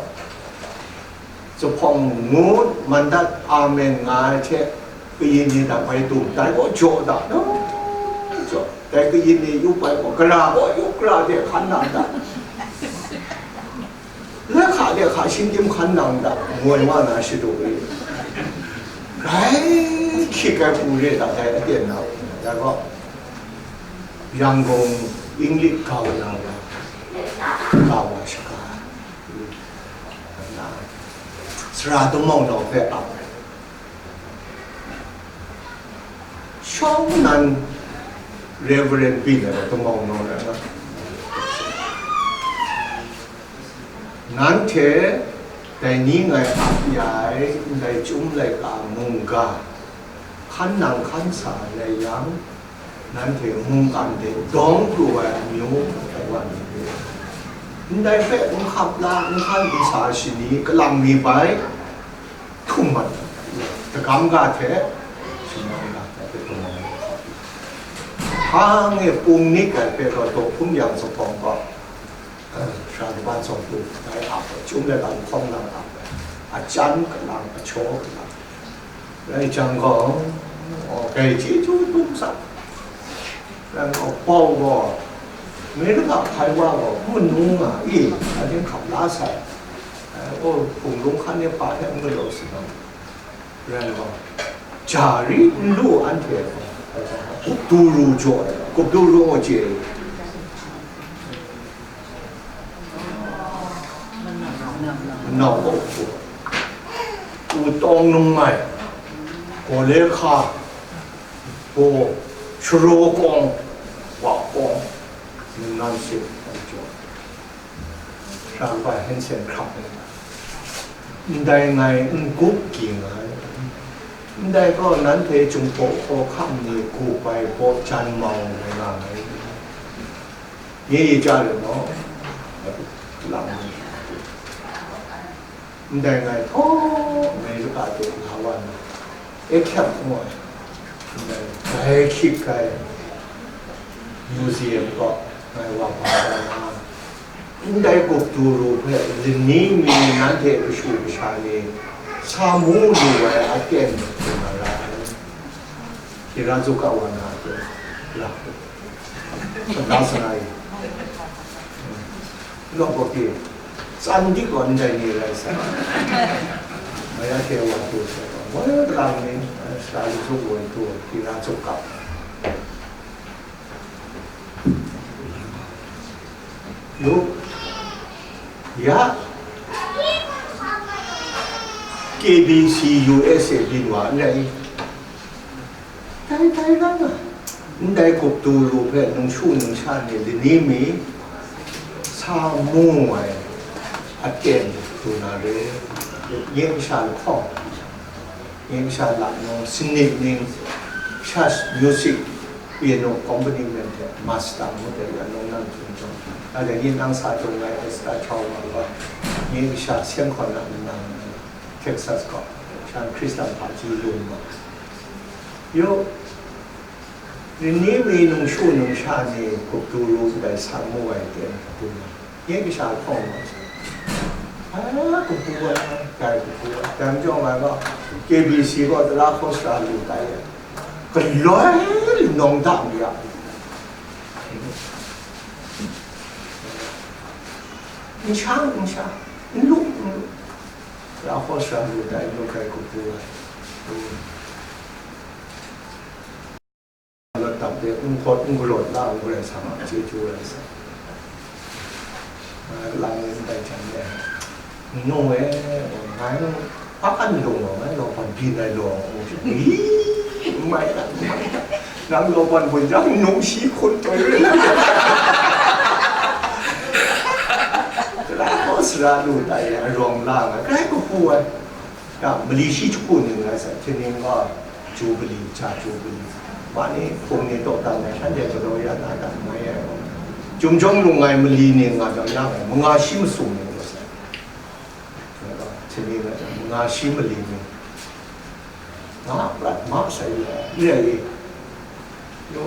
zuphpawng ngut, mandat, amen nga ai hte, kayin ni dang bai tum, dai gaw jaw da, jaw, dai kayin ni yup ai gaw, gara gaw yup gara de hkan nang da. Lahka de hka shinggyim hkan nang da, ngoi wa na shadu e. Grai hkyit ai hku re da, dai aten na, dai gaw, Yangon English kau na wa, kau wa shaka, na, Sara Tum Maung Naw hpe ap ai. Shawng nan Reverend byin ai gaw Tum Maung Naw rai nga. Nanhte dai ni ngai ap ya ai ndai chyum laika mungga hkan nang hkan sa ai rai yang, nanhte mungkan de dawng pru ai amyu ai wa ni re. Ndai hpe n hkap la, n hkan n sa shani kalang mi bai, htum mat, dagam ga hte, shangang ga hte, hpe htum mat. Hpang e pung nik ai hpe gaw daw hkum yang zuphpawng gaw, eh, sha kaba tsawm tu, dai ap ai, chyum laika lahkawng lang ap ai, a chyan kalang, a hkyaw kalang. Rai jang gaw, oh, dai chyeju dum tsap. Rai gaw, bau gaw, America hpai wa gaw, n manu nga i, a hten hkap la sai. Ai, oh, hpung lung hkan ni hpa hte n galaw si gaw, rai gaw, ja ri n lu anhte gaw, gup du ru jaw ai, gup du ru gaw chye ai. Manau gaw hku, wutawng nung mai, gaw le hka, gaw, sharaw kawng, wa kawng, ningnan se, ai jaw, Sara Hansen hkrap ai. Ndai ngai n gup ging ai. Ndai gaw nanhte Jinghpaw hkawhkam ni gup ai baw jan mau rai nga ai. Nye ye ja lu naw, lang ni. Ndai ngai htaw America de la wa na, Akhep ngu ai, ndai dai hkyit kai museum kaw ngai wa ba ai na, ndai gup du ru hpe lani mi nanhte kashu kasha ni sa mu lu ai aten hkrum na ra ai. Hkira zup kau wa na hte, la, la sa na i. Law gaw pyi, tsan dik gaw ndai ni rai sai. Mai ya hte wa tu sai gaw, moi kalang ni, sa lu zup woi tu, hkira zup kau. Yu, ya, K B C U S A byin wa n rai i? Dai, dai rai nga, ndai gup du ru hpe nungshu nungsha ni lani mi sa mu ai aten du na re, nye kasha lahkawng. Nye kasha lam nung, sanit ning, church music, piano accompaniment hte, master ngu hte ya nung nang htung chyawm, a dai ni nang sa dung ai Esther Chow nga gaw, nye kasha seng hkawn na nang, Texas gaw, shan Hkristan hpa ji lung ma. Yo, ni ni mi nungshu nungsha ni gup du ru ndai sa mu ai ten du na. Nye kasha hkawng gaw, Ai, kabu ai, kai kabu ai. Dai majaw ngai gaw, K B C gaw tara hkaw sara lu tai ai. Galoi nawng da mi ya. N sha, n sha, n lu, n lu. Tara hkaw sara lu tai, n lu kai kabu ai. Lat tap de, n hkawt n galawt la, n garai sa ma, chyeju rai sa. Nga lang n tai hkyan de, n nung e, ngai, a kan lung wa, ngai law ban byin ai law, i, n mai dat, n mai dat. Nang law ban bun jang, nung shi hkun toi rin. Tara hkaw sara lu tai, arawng la nga, grai kapu ai. Ya, mali shi jahku ning rai sai, hte ning gaw, Jubili, ja Jubili. Ma ni, hpung ni, tawk dan ai, shanhte galaw ya na dan mai ai gaw. Chyum jawng lung ai mali ning nga jang, ya ngai, manga shi masum ning rai sai. Hte ning rai sai, manga shi mali ning. Nga prat ma sai ya, ni rai i. Yo.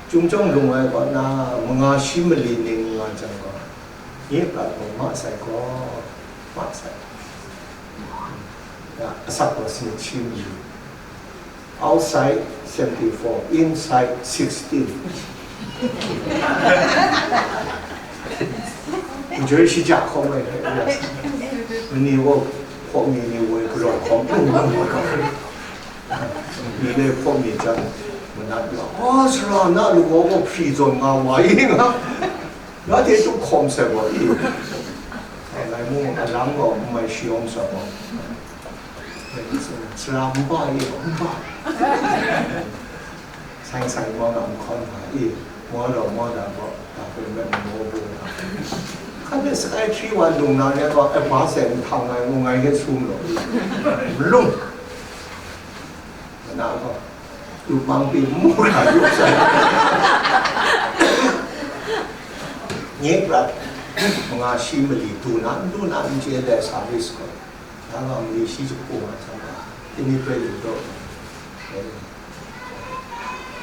Chyum jawng lung ai gaw na, manga shi mali ning nga jang gaw. Nye prat gaw ma sai gaw, ma sai. Ya, asak gaw sanit shi mayu. Outside seventy-four, inside sixteen. Njoi shija hkawm ai, ya. Mani wo, hkawm mi ni woi, galaw hkawm, mi le hkawm mi jang, manat la, "Oh, sara, na lagaw gaw hpri zawn nga wa i nga." Nga hte tup hkawm sai gaw i. Ai, lai mung, alang gaw n mai shayawng sa gaw. Sara n ba i, n ba. Sai sai maw na n hkawn hpa i, maw law maw da gaw, da hpe n rai maw bu na. Hkan de sakai hpyi wa lung na ria gaw, ai, hpa sai n htang ai, ngu ngai hte sum law. Malung. Na gaw. Lu mang pyi mu hkra yu sai. Nye prat, manga shi mali du na, n du na, n chye ai service gaw, ya nga mali shi jahku nga hkra, tini bai lu daw, eh,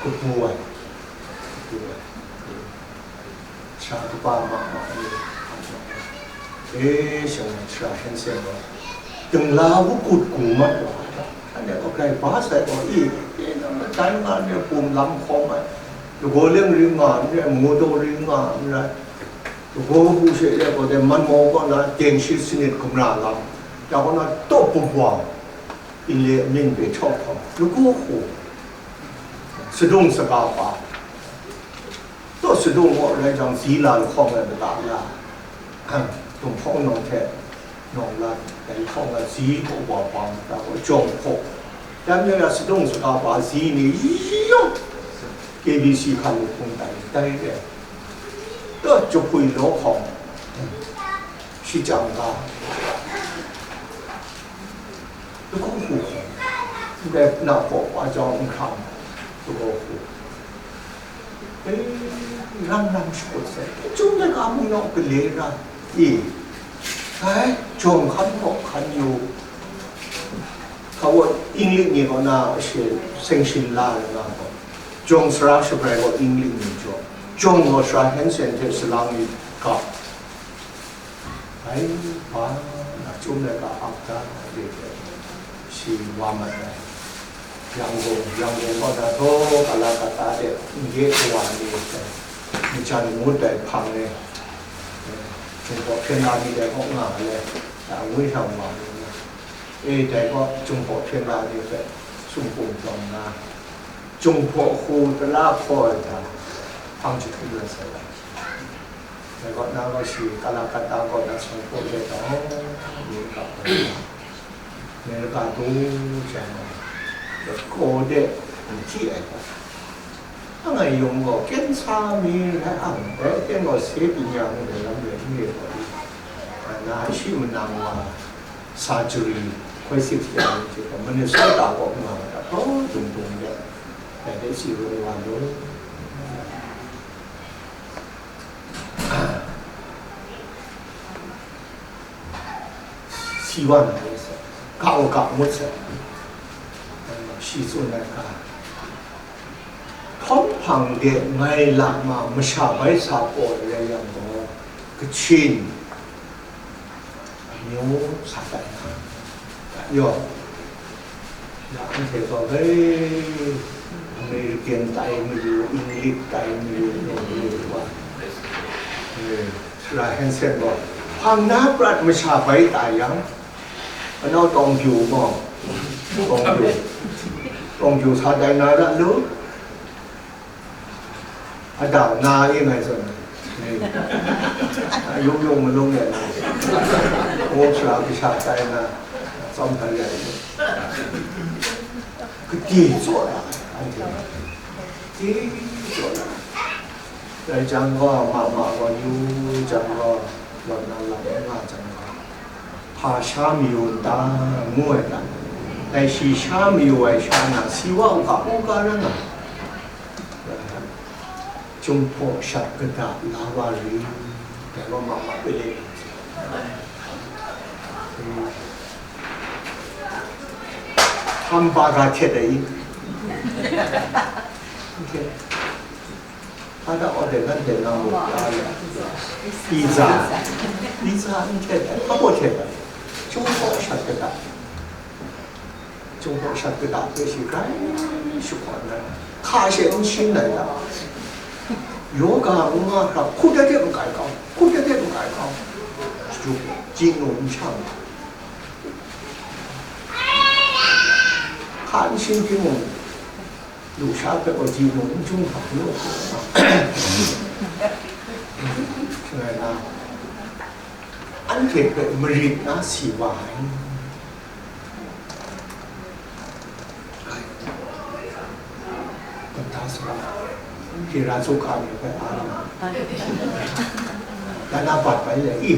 kabu ai, kabu ai. Sara kaba ma ma ni, e, shang ai sara Hensen gaw, dingla wu kut gu mat wa, anhte gaw grai ba sai gaw, i, e, na matai nga ni, bum lam hkawm ai, lagaw leng ring nga n rai, mu daw ring nga n rai, lagaw bu she le gaw, de man maw gaw na, den shi sanit gumra lam, ya gaw na, tawp bum wa, inle amin hpe chawk hkawm, lagaw hku, sadung saga pa, Taw sadung gaw rai jang, zi la lahkawng ai mata la, Tumhpawng nawng hte nawng la, dai lahkawng ai zi hkaw wa wa mata gaw jawng hkaw. Dai majaw ya sadung saga pa zi ni yawng K B C hkan lu hpung tai, tai re. Taw jahpui law hkawng, shajang ga. Lagaw hku hkawng, ndai na hpaw wa jau n hkram, lagaw hku. E, ram ram shakut sai, Chyum laika mung naw gale ra, i, sai, jawng hkan hkaw hkan yu, hka wa, English ni kaw na she, sanction la ai nga gaw, jawng sara shabrai gaw English ni jaw, jawng gaw sara Hensen hte salang ni ga, Bai, ba, na Chyum laika ap da, de hte, shi wa mat ai. Yangon, Yangon kaw na htaw, kala kata de, n-, ye kawa ni, majan ngut ai hpang e, Jinghpaw hpyen la mi dai kaw nga le, ya, woi htam wa ni, e, dai kaw Jinghpaw hpyen la ni hpe, sumpu tawn na, Jinghpaw hku tara hkaw ai hta, hpang jahtum rai sai ai. Dai kaw na gaw shi, kala kata kaw na sawng hpaw let ai, Amerika kaw na, Amerika du jang gaw, kaw de n hti ai gaw, angai yung gaw, kensa mi rai ang, dai ten gaw, se byin ya mu dai lam rai n re gaw, na shi manang wa, surgery, hkoi sit ya ai hte gaw, Minnesota kaw nga ai, oh, dung dung de, dai de si rung wa lu. Si wa na le se, ga u ga ngut se, shi tsun ai ga, hkawm hpang de ngai la ma masha bai sa paw rai yang gaw, Kachin amyu sa tai na, yaw, ya anhte gaw, hei, American tai mayu, English tai mayu, mayu wa, eh, sara Hansen gaw, hpang na prat masha bai tai yang, anau tawng kyu gaw, tawng kyu, tawng kyu sa tai na ra lu. Adang na e ngai zawn ai. Yung yung malung ya na. Wong sara kasha tai na. Tsawm hta ya i. Kati tsaw na ai. Anhte. Kati tsaw na. Dai jang gaw, ma ma gaw, yu jang gaw, lawt na lam n nga jang gaw. Hpa sha mayu n ta, ngu ai ta? Dai shi sha mayu ai sha na, si wa u ga, u ga ran nga. Chyum hpaw shat kata la wa ri, dai wa ma ma pele. Htam ba ga htet ai i? Hta da order nanhte na muk ya ya. Pizza. Pizza n htet ai, hpa htet ai. Chyum hpaw shat kata. Chyum hpaw shat kata hpe shi grai shahkawn ai. Hka she n shin ai ta. Yoga n nga hkra, hkut da de n kai kau, hkut da de n kai kau. Juk, ji nu n shang. Hka n shin hpyi mung, Lusha hpe gaw ji mung n htung hkam nu, shaloi na, anhte hpe marit na si wa ai. Ai, kata sara, hpira tsuka ni hpe a, dan a bat bai le i.